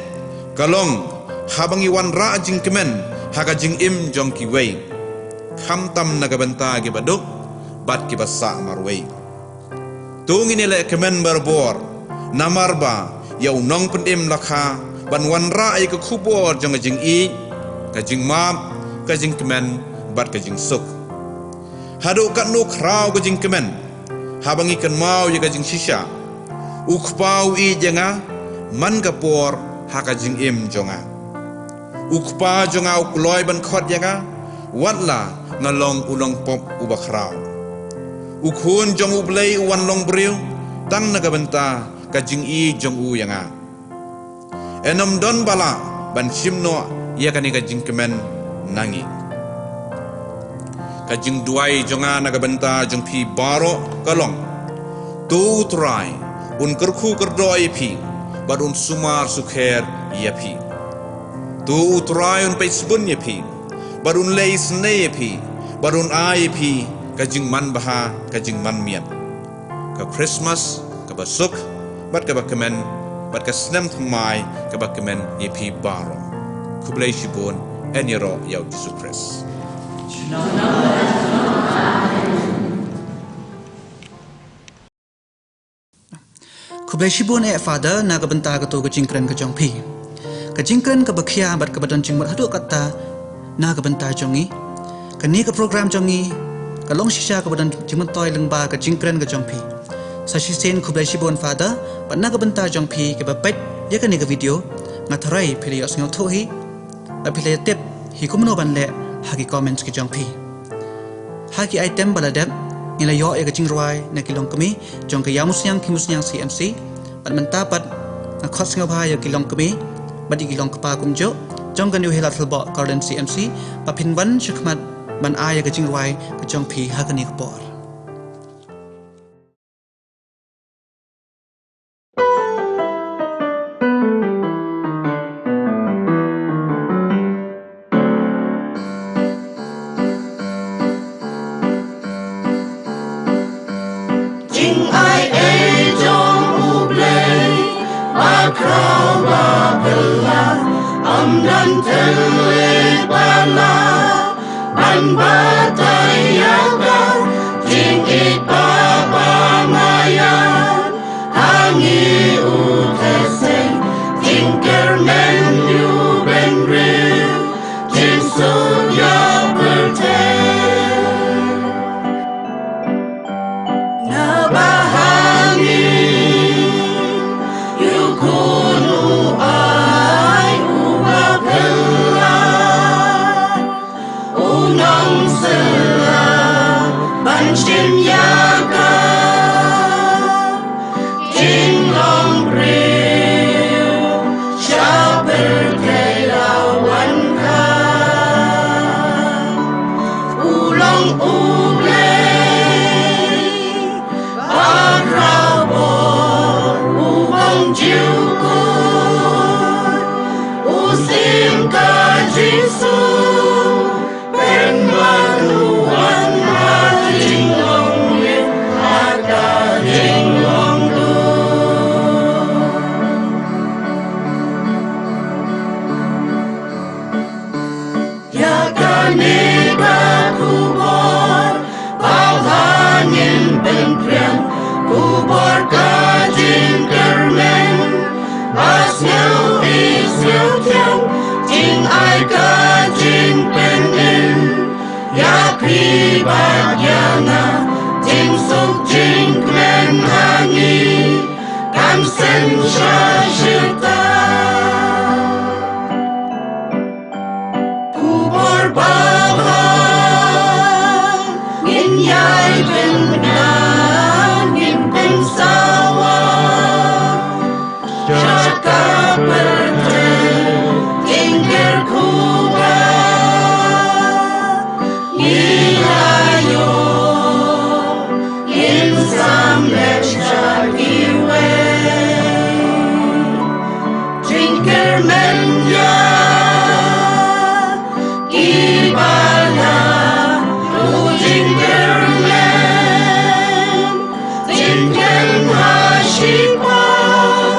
ka long haba ngi wanrah jingkmen ha ka jingim jong kiwei, khamtam na ka bynta kiba duk bad kiba sah marwei. To ngin ïaleh kmen barabor, namar ba ïa u Nongpynim la kha ban wanrah ïa ka khubor jong ka jingïeit, ka jingmap, ka jingkmen bad ka jingsuk. Haduh katno khraw ka jingkmen, haba ngi kynmaw ïa ka jingshisha, u Kpa u ïeit ïa nga man ka por ha ka jingim jong nga. U Kpa jong nga u kloi ban khot ïa nga, wat la nga long u nongpop uba khraw. U Khun jong U Blei u wan long briew tang na ka bynta ka jingïeit jong u ïa nga. Yn ym don ba lah ban shim noh ïa kane ka jingkmen na ngi. Ka jingduwai jong nga na ka bynta jong phi baroh ka long, to U Trai un kyrkhu kyrdoh ïa phi bad un sumar sukher ïa phi. To U Trai un peit sbun ïa phi. Bad un leh isynei ïa phi, bad un ai ïa phi ka jingmanbha, ka jingmanmiat, ka Khristmas kaba suk, bad kaba kmen, bad ka snem thymmai kaba kmen ïa phi baroh. Khublei shibun, yn ïaroh ïa u Jisu Khrist. Khublei shibun eh Father na ka bynta kato ka jingkren ka jong phi. Ka jingkren kaba khia bad kaba don jingmut haduh katta na ka bynta jong ngi. Kane ka program jong ngi ka long shisha kaba don jingmyntoi lyngba ka jingkren ka jong phi. Sa shisien khublei shibun Father, bad na ka bynta jong phi kiba peit ïa kane ka video, nga tharai phi la ïohsngew thuh hi. Bad phi la ïa tip hi kumno ban leh ha ki comments ki jong phi. Ha ki item ba la dep, ngi la ïoh ïa ka jingrwai na ki longkmie jong ka Ïa Musniang Phi Musniang C M C, bad mynta pat nga khot sngewbha ïa ki longkmie bad ïa ki longkpa kumjuh jong ka New Hills Thylboh Garden C M C ba phin wan shakhmat ban ai ïa ka jingrwai ka jong phi ha kane ka por. Jingaiei jong U Blei ba khraw ba phylla, ym don thylliej ba lah ban batai ïa ka. Jingïeit ba, ba maian ha ngi u theseng, jingkyrmen ïa u bynriew, jingsuk ïa pyrthei. Naba ha ngi ïa u Khun u ai uba phylla, u nongsylla ban shim ïa ka jinglong briew sha pyrthei la wan kha. U long U Blei ba khraw bor, u bym ju kut, u sim ka jingsuk, pynban u wan ha jinglong rit, ha ka jinglong dur. Ïa kane ka khubor ba bha ngin pynphriang, khubor ka jingkyrmen ba sngewthuh sngewthiang, jingai ka jingpynim ïa phi bad ïa nga, jingsuk jingkmen ha ngi kan seng sha shitai. Khubor ba bha ngin ïai pynbna, ngin pynsawa sha ka pyrthei, jingkyrkhu ba ngi la ïoh, ngin sam leh sha kiwei. Jingkyrmen ïa kiba la, u jingkyrmen, jingkyrmen ha shipor,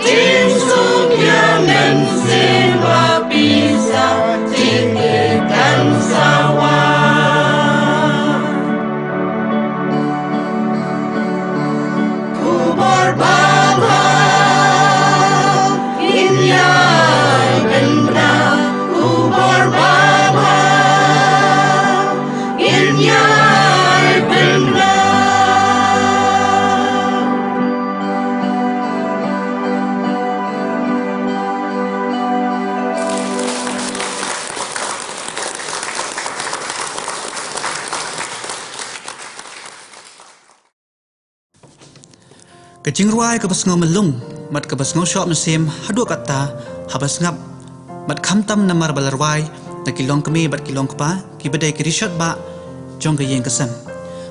jingsuk ïa mynsiem ba pisa, jingkyrkhu kan sawa. Khubor ba bha ngin ïai pynbna, khubor ba bha ngin ïai pynbna. Ka jingrwai kaba sngew myllung bad kaba sngew shoh mynsiem haduh katta haba sngap, bad khamtam namar ba la rwai da ki longkmie bad ki longkpa kiba dei ki rishot bah jong ka ïing ka sem.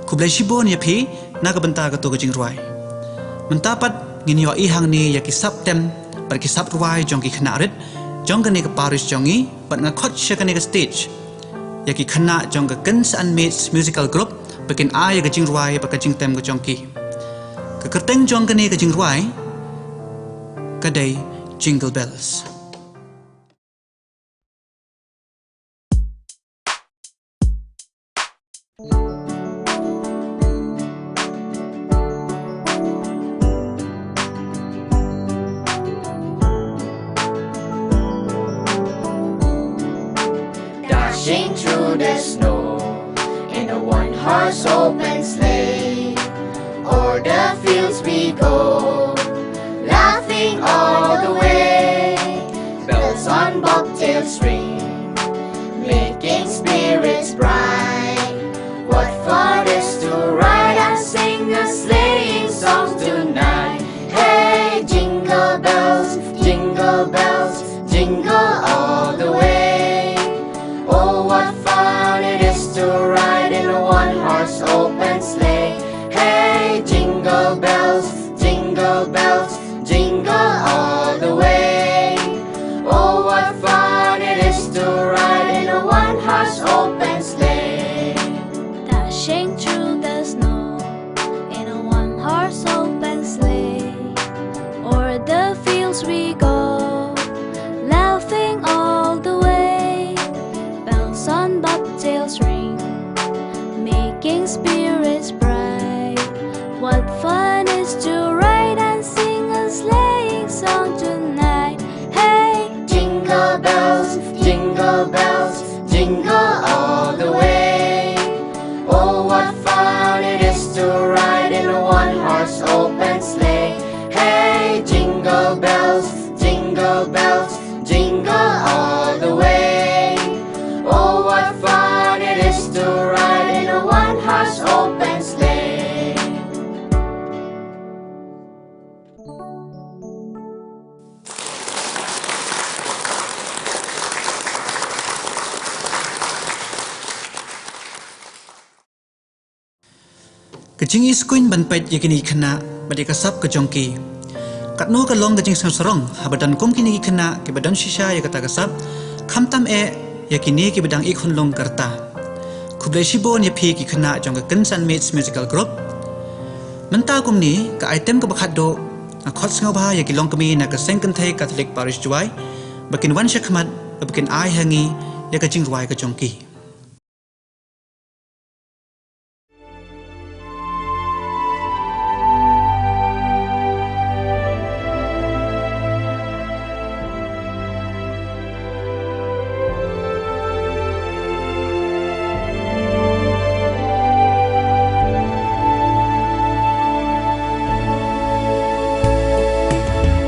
Khublei shibun ïa phi na ka bynta kato ka jingrwai. Mynta pat ngin ïohi hangne ïa ki sap tem bad ki sap rwai jong ki khynnah rit jong kane ka parish jong ngi, bad nga khot sha kane ka stage ïa ki khynnah jong ka Kin San Mates Musical Group ba kin ai ïa ka jingrwai bad ka jingtem ka jong ki. Ka kyrteng jong kane ka jingrwai ka dei Jingle Bells. Dashing through the snow in a one horse open sleigh. O'er the fields we go, laughing all the way. Bells on bobtails ring, making spirits bright. What fun it is to ride and sing a sleighing song tonight. Hey, jingle bells, jingle bells, jingle all the way. Oh, what fun it is to ride in a one horse open sleigh. Hey, jingle bells, jingle bells, jingle all the way. Oh, what fun it is to ride in a one horse open sleigh. Dashing through the snow in a one horse open sleigh. O'er the fields we go, laughing all the way. Bells on bobtails ring, making spirits bright. What fun it is to ride and sing a sleighing song tonight. Hey, jingle bells, jingle bells, jingle all the way. Oh, what fun it is to ride in a one horse open sleigh. Hey, jingle bells, jingle bells, jingle all the way. Oh, what fun it is to ride in a one horse open sleigh. Ka jingiskuiñ ban peit ïa kine ki khynnah bad ïa ka sap ka jong ki. Katno ka long ka jingsngew sarong haba don kum kine ki khynnah kiba don shisha ïa kata ka sap, khamtam eh ïa kine kiba dang ikhynlung ka rta. Khublei shibun ïa phi ki khynnah jong ka Kin San Mates Musical Group. Mynta kumne ka item kaba khatduh, nga khot sngewbha ïa ki longkmie na ka Seng Kynthei Katholik Parish Jowai ba kin wan shakhmat ba kin ai ha ngi ïa ka jingrwai ka jong ki.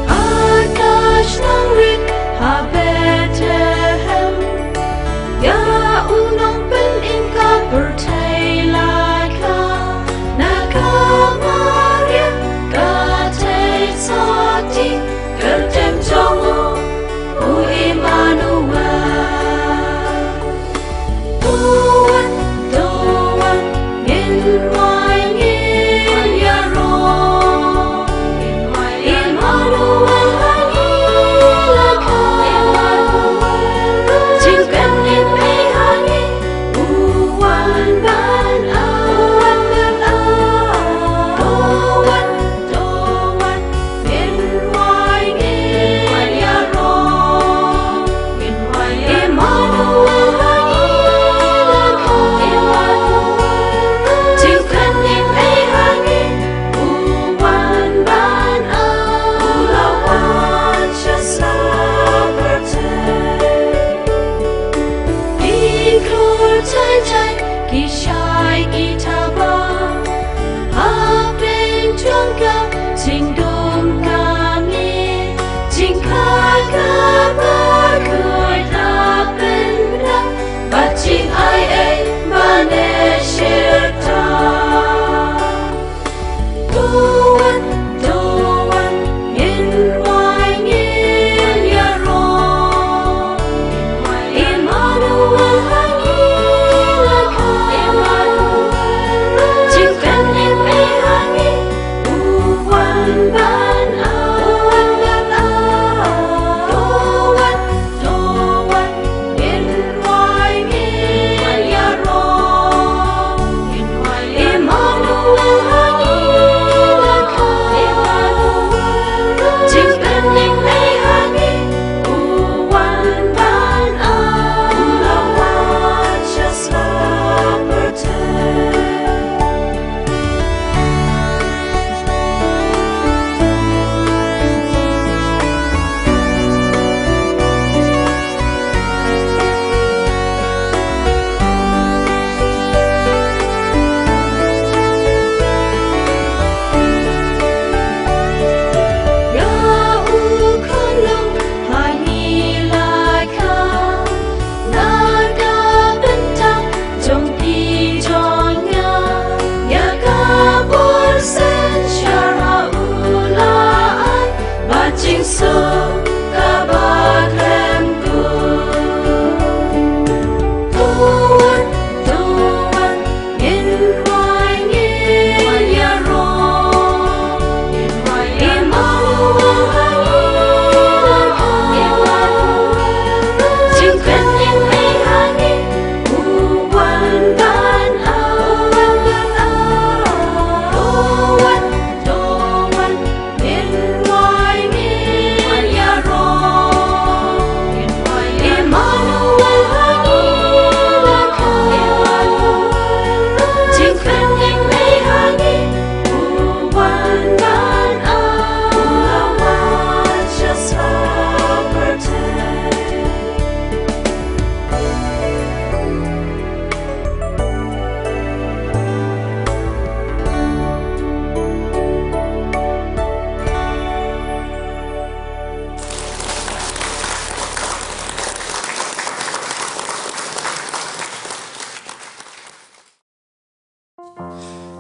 Akash nang rik ha Bethlehem, ïa u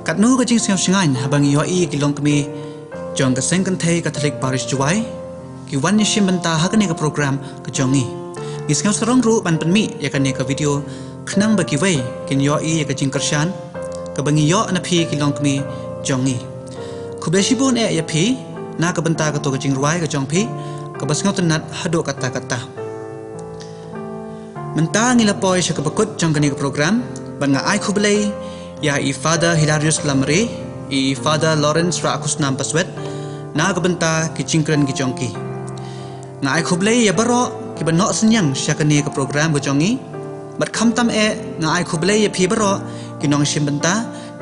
Katno ka jingsngew shngaiñ haba ngi ïohi ïa ki longkmie jong ka Seng Kynthei Katholik Parish Jowai ki wan ïashim bynta ha kane ka program ka jong ngi. Ngi sngew sarong ruh ban pynmih ïa kane ka video khnang ba kiwei kin ïohi ïa ka jingkyrshan kaba ngi ïoh na phi ki longkmie jong ngi. Khublei shibun eh ïa phi na ka bynta kato ka jingrwai ka jong phi kaba sngewtynnat haduh katta katta. Mynta ngi la poi sha kaba kut jong kane ka program, bad nga ai khublei ïa i Father Hilarius Lamare, i Father Lawrence Rakhusnam Paswet na ka bynta ki jingkren ki jong ki. Nga ai khublei ïa baroh kiba noh synñiang sha kane ka program ka jong ngi, bad khamtam eh nga ai khublei ïa phi baroh ki nongshim bynta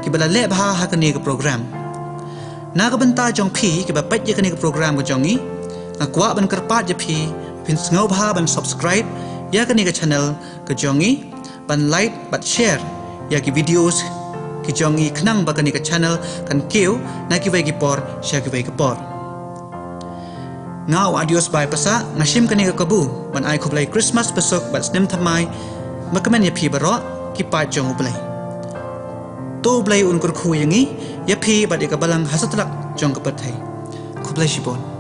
kiba la leh bha ha kane ka program. Na ka bynta jong phi kiba peit ïa kane ka program ka jong ngi, nga kwah ban kyrpad ïa phi, phin sngewbha ban subscribe ïa kane ka channel ka jong ngi, ban like bad share ïa ki videos ki jong ngi khnang ba kane ka channel kan kiew na kiwei ki por sha kiwei ki por. Nga u Adios Bai Pasa, nga shim kane ka kabu ban ai khublei Christmas basuk bad snem thymmai ba kmen ïa phi baroh ki paid jong U Blei. To U Blei un kyrkhu ïa ngi, ïa phi bad ïa ka balang ha satlak jong ka pyrthei. Khublei shibun.